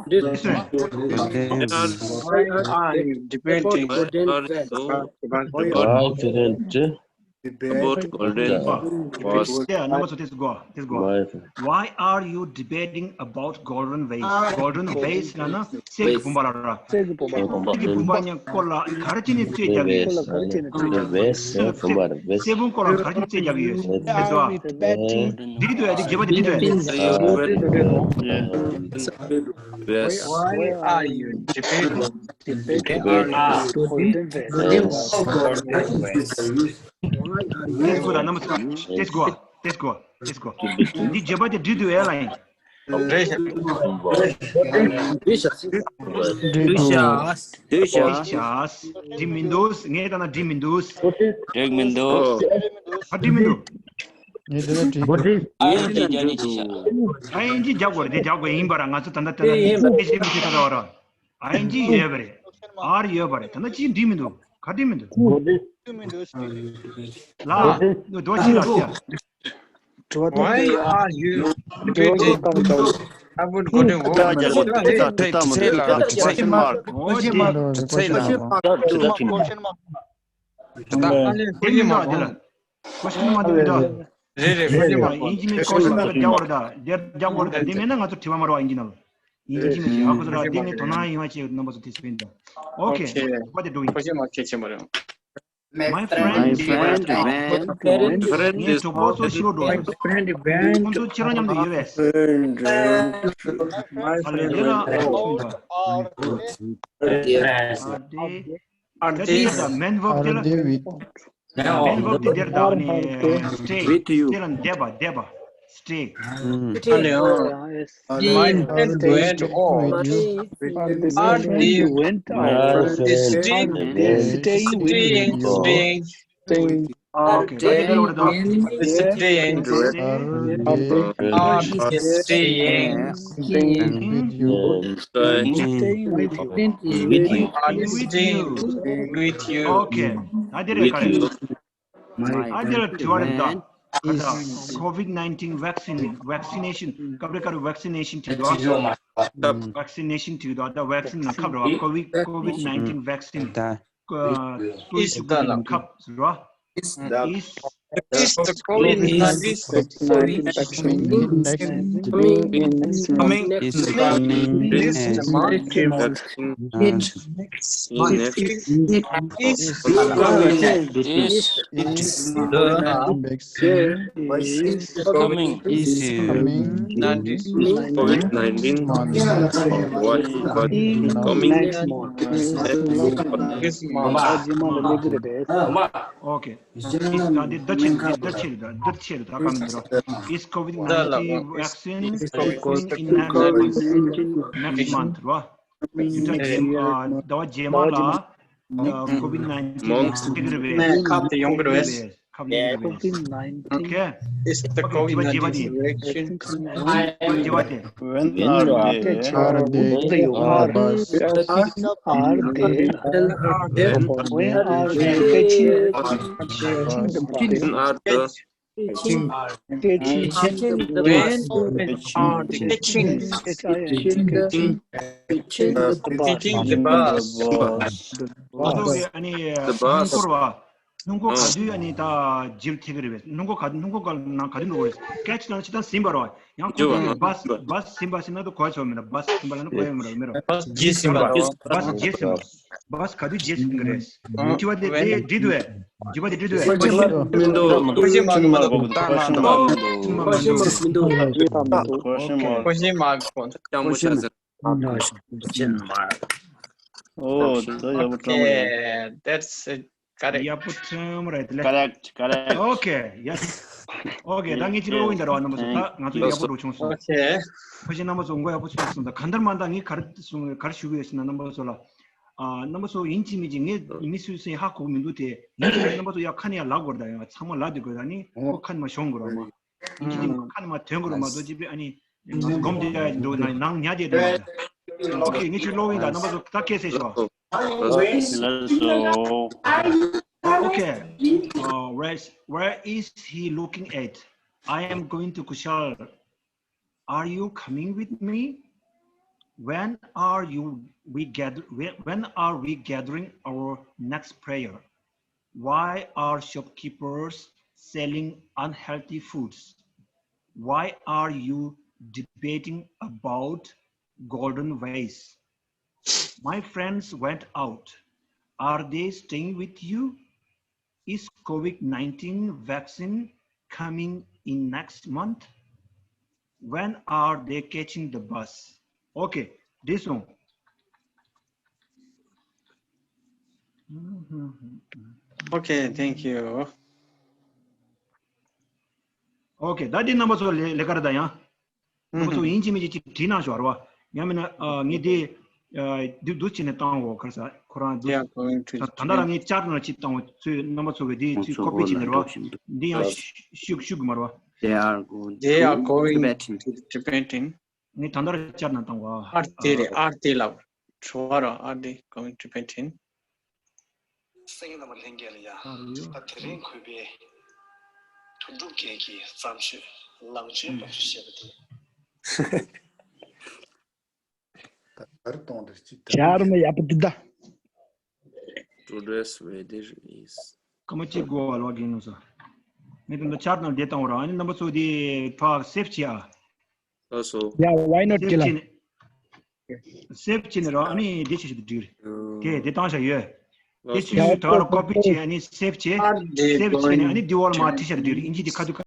This one. Why are you debating? Why are you debating about Golden West? Yeah, number two, this go, this go. Why are you debating about Golden West? Golden West ལབ་ན་གསེར་གྱི་བུམ་པ་ལ་ར། གསེར་གྱི་བུམ་པ། གསེར་གྱི་བུམ་པ་ཉག་སྐོར་ལ་ག་རེ་བྱས་ནས་རྩོད་རྒྱག་གི་ཡོད། གསེར་བུམ་སྐོར་ལ་ག་རེ་བྱས་ནས་རྩོད་རྒྱག་གི་ཡོད། འགྲིག་འདུག་ཨ། འདི་རྒྱས་པ་འདི་འགྲིག་འདུག་ཨ། Why are you debating? Debating about Golden West. Let's go, number three. Let's go, let's go, let's go. འདི་རྒྱས་པ་འདི་འགྲིག་འདུག་ཨེ་ལ་ཡིན། འགྲིག་ཤག་འགྲིག་ཤག་འགྲིག་ཤག་འགྲིག་མི་འདུག་ངས་ལྟ་ན་འགྲིག་མི་འདུག་འགྲིག་མི་འདུག་ཨ་འགྲིག་མི་འདུག་ངས་དེ་ལ་འགྲིག་འདུག་ཨ་ཡིན་འགྲིག་རྒྱ་ནི་ཅི་ཤག་ཨ་ཡིན་འགྲིག་རྒྱག་དགོས་རེད། དེ་རྒྱག་དགོས་ཡིན་པ་ར། ང་ཚོ་ད་ལྟ་དེ་ལ་དེ་ཤེས་མི་ཤེས་ད་ལྟ་བ་ར། ཨ་ཡིན་འགྲིག་ཡོད་པ་རེད། ཨར་ཡོད་པ་རེད། ད་ལྟ་ཅི་འགྲིག་མི་འདུག་ག་འགྲིག་མི་འདུག་ལ་ནུ་དོ་ཅི་ལ་ཤ Why are you debating? I would go to work. Question mark. Question mark. Question mark. Question mark. རེད་རེད། question mark. ཡིན་གཅིག་མིན་question mark རྒྱག་དགོས་རེད། ད་རྒྱག་དགོས་རེད། ད་འདི་མེད་ན་ང་ཚོ་དྲི་བ་མ་རེད་པ། ཡིན་གཅིག་ནམ་ཡིན་གཅིག་མིན་གཅིག་ཧ་གོ་སོང་ར། འདི་ངས་དོ་སྣང་ཡིན་པ་ཅིག་རྣམ་པ་ཚོ་དེ་སྤེལ་འདུག Okay. What they doing? Question mark ཁྱད་ཆེན་པོ་རེད། My friend, my friend, my friend, ངའི་གྲོགས་པོ་ཚོ་ཕྱི་ལོགས་འགྲོ་སོང་། ཁོང་ཚོ་ཁྱེད་རང་མཉམ་དུ་ཡོད་པས། ཨ་ལས་ལས་ལ་ཨོ་ཁྱུང་ད། ཨ་དེ། ཨ་དེ་ད་main verb དེ་ལ། main verb དེ་དེར་ད་ནི་stay. With you. དེ་ལ་འདེབས་པ་འདེབས་པ། Stay. My friend went off. Are they went off? Staying with you. Staying. Okay. Staying. Are they staying? Are they staying? Staying with you. Staying with you. Are they staying with you? Okay. ཨ་དེ་རེད། ག་རེ། ཨ་དེ་ལ་དྲི་བ་རེད་ད། COVID nineteen vaccine, vaccination སྐབས་རེ་སྐབས་རེ་vaccination བྲིས་འདུག་ཨ། vaccination བྲིས་འདུག་ཨ། ད་vaccine ལ་ཁབ་རེད་པ། COVID, COVID nineteen vaccine. ད་ཁབ་རེད་པ། Is the COVID nineteen vaccine coming in this month? This month? Next month. Is the COVID nineteen vaccine coming? Is coming. Is coming. COVID nineteen. What, what coming? This month. Okay. Is ད་འདི་ཟླ་ཕྱེད་ཟླ་ཕྱེད་ཟླ་ཕྱེད་ཟླ་ཕྱེད་ད་ག་མི་འདུག Is COVID nineteen vaccine coming in next month ར། ཡུ་ཊ་ཇེ་ཟླ་བ་རྗེས་མ་ལ་COVID nineteen vaccine ཁབ་དེ་ཡོང་གི་རེད་པས། ཁབ་ནས་ཡིན་པས། COVID nineteen Okay. Is the ཨོ་ཁེ། བྱེད་པ་བྱེད་པ་དེ། COVID nineteen vaccine coming? བྱེད་པ་བྱེད་པ་དེ། When are they? Are they? Are bus? Are they? When are they? When are they catching, catching the bus? When are the Catching, catching the when bus. Catching. Catching, catching, catching the bus. Catching the bus. ང་ཚོ་གི་ཨ་ནི་The bus. སྣུམ་འཁོར་བ། སྣུམ་འཁོར་ག་དུས་ཨ་ནི་ད་ཇིབ་ཐེག་གི་རེད་པས། སྣུམ་འཁོར་ག་སྣུམ་འཁོར་ག་ནང་ག་དུས་འགྲོ་གི་རེད། ཀེ་ཆི་ནང་ཆི་ད་ཟིན་པ་རེད་བ། ཡང་ཁོ་ཚོ་གི་བྷ་སི་བྷ་སི་ཟིན་པ་ཟིན་ན་ད་གོ་ཆོག་མེད་ན། བྷ་སི་ཟིན་པ་ལ་ན་གོ་ཡོད་མེད་ར་མེད་ར། ཇི་ཟིན་པ་རེད་བ། བྷ་སི་ཇི་ཟིན་པ་རེད་བ། བྷ་སི་ག་དུས་ཇི་ཟིན་གི་རེད། དྲི་བ་དེ་དེ་འགྲིག་འདུག་བས། དྲི་བ་དེ་འགྲིག་འདུག་བས། མི་འདུག་མི་འདུག་ཁོ་ཤེས་མ་གོ་ཁོ་ཤེས་མ་གོ། ཁོ་ཤེས་མ་གོ། ཁོ་ཤེས་མ་གོ། ཁོ་ཤེས་མ་གོ། ལྕང་མོ་ཤ་ཟེར། ཨོ་ད་ཡག་པོ་ཁྲོམ་རེད། Okay, that's it. Correct. ཡག་པོ་ཁྲོམ་རེད་ལེ། Correct, correct. Okay, yes. Okay, ད་ངས་ཅི་ལོག་ཡིན་ད་ར་བ་རྣམ་པ་ཚོ། ད་ང་ཚོ་ཡག་པོ་འགྲོ་བྱུང་སོང་། Okay. ཁོ་ཤེས་རྣམ་པ་ཚོ་མགོ་ཡག་པོ་ཚོས་སོང་། ད་གང་ལྟར་མ་ད་ངས་ག་རེ་གསུང་ག་རེ་ཞུ་གི་ཡོད་ཟེར་ན་རྣམ་པ་ཚོ་ལ། ཨ་རྣམ་པ་ཚོ་ཡིན་གཅིག་མིན་གཅིག་ངས་མི་སུ་སུ་ཡིན་ཧ་གོ་གི་མི་འདུག་དེ། ཡིན་གཅིག་མིན་གཅིག་རྣམ་པ་ཚོ་ཡ་ཁ་ནས་ཡ་ལབ་དགོས་རེད། ད་ཡང་ཚང་མ་ལབ་དེ་དགོས། ད་ནི་ཁོ་ཁ་ནས་མ་ཤོང་དགོས་ར་མ། ཡིན་གཅིག་མིན་གཅིག་ཁ་ནས་མ་ཐོན་དགོས་ར་མ་གཏོགས་ཅི་བས་ཨ་ནི་སྒོམ་དེ་འགྲོ་ན་ནང་ཉལ་དེ་འགྲོ་ན། Okay, ངས་ཁྱོད་ཀློག་ཡིན་ད་རྣམ་པ་ཚོ་ད་སྐད་ཟེར་ཤོག Let's go. Okay, uh, where is, where is he looking at? I am going to Kushal. Are you coming with me? When are you we gather? When, when are we gathering our next prayer? Why are shopkeepers selling unhealthy foods? Why are you debating about golden vase? My friends went out. Are they staying with you? Is COVID nineteen vaccine coming in next month? When are they catching the bus? Okay, this one. Okay, thank you. Okay, ད་འདི་རྣམ་པ་ཚོ་ལས་ལས་ཀ་རེད་ད་ཡང་། རྣམ་པ་ཚོ་ཡིན་གཅིག་མིན་གཅིག་ཅིག་བྲིས་གནང་ཤོག་རེད་བ། ཡང་མིན་ན་ཨ་ངས་འདི་ཨ་འདི་འདུག་བྱས་ནས་བཏང་འོ་ག་རེ་ཟ་ཁོ་རང་འདུག They are going to ད་ད་ལྟ་རང་ངས་བཅར་ནང་ཅིག་བཏང་འོ་ཚོས་རྣམ་པ་ཚོ་གི་འདི་ཚོས་ཀོ་པི་བྱས་ནས་རེད་བ། འདི་ཡང་ཤུགས་ཤུགས་ཀྱི་མ་རེད་བ། They are going They are to going Tibetan. to Tibetan. ངས་ད་ལྟ་རང་བཅར་ནང་བཏང་བ། ཨར་དེ་རེད། ཨར་དེ་ལ་ཁྲོ་བ་ར། Are they going to Tibetan? སེང་གེ་རྣམ་པ་ལྷན་རྒྱས་ལ་ཡ། ད་དེ་རིང་གུས་པའི་དོན་གྲུབ་རྒྱལ་གྱི་བརྩམས་ཆོས་ལང་ཚོའི་འབབ་ཆུ་ཞེས་པ་དེ། ད་གར་གཏོང་དེར་ཅིག་ད། ཡར་མ་ཡག་པོ་འདུག་ད། Today's weather is. སྐར་མ་གཅིག་འགོར་བ་ལོག་གིན་ཡོང་ས། ངས་དེ་འདྲ་བཅར་ནང་བསྡད་བཏང་བ་ར། ཨ་ནི་རྣམ་པ་ཚོ་དེ་ཕར་སེབ་བྱེད་ཨ། Also. Yeah, why not? སེབ་Killer. བྱེད་ནས། སེབ་བྱེད་ནས་ར་ཨ་ནི་དེ་བྱེད་ཤེས་དུ་འགྲིག་རེད། དེ་དེ་བཏང་བཞག་ཡོད། དེ་ཆུ་ཚོད་ད་ག་ར་ཀོ་པི་བྱེད་ཨ་ནི་སེབ་བྱེད། Are they སེབ་བྱེད་ནས་ཨ་ནི་going? དེ་བར་མ་བྲིས་བཞག་དུ་འགྲིག་རེད། ཨིན་ཇི་དེ་ཁ་ཐུག་ཁ།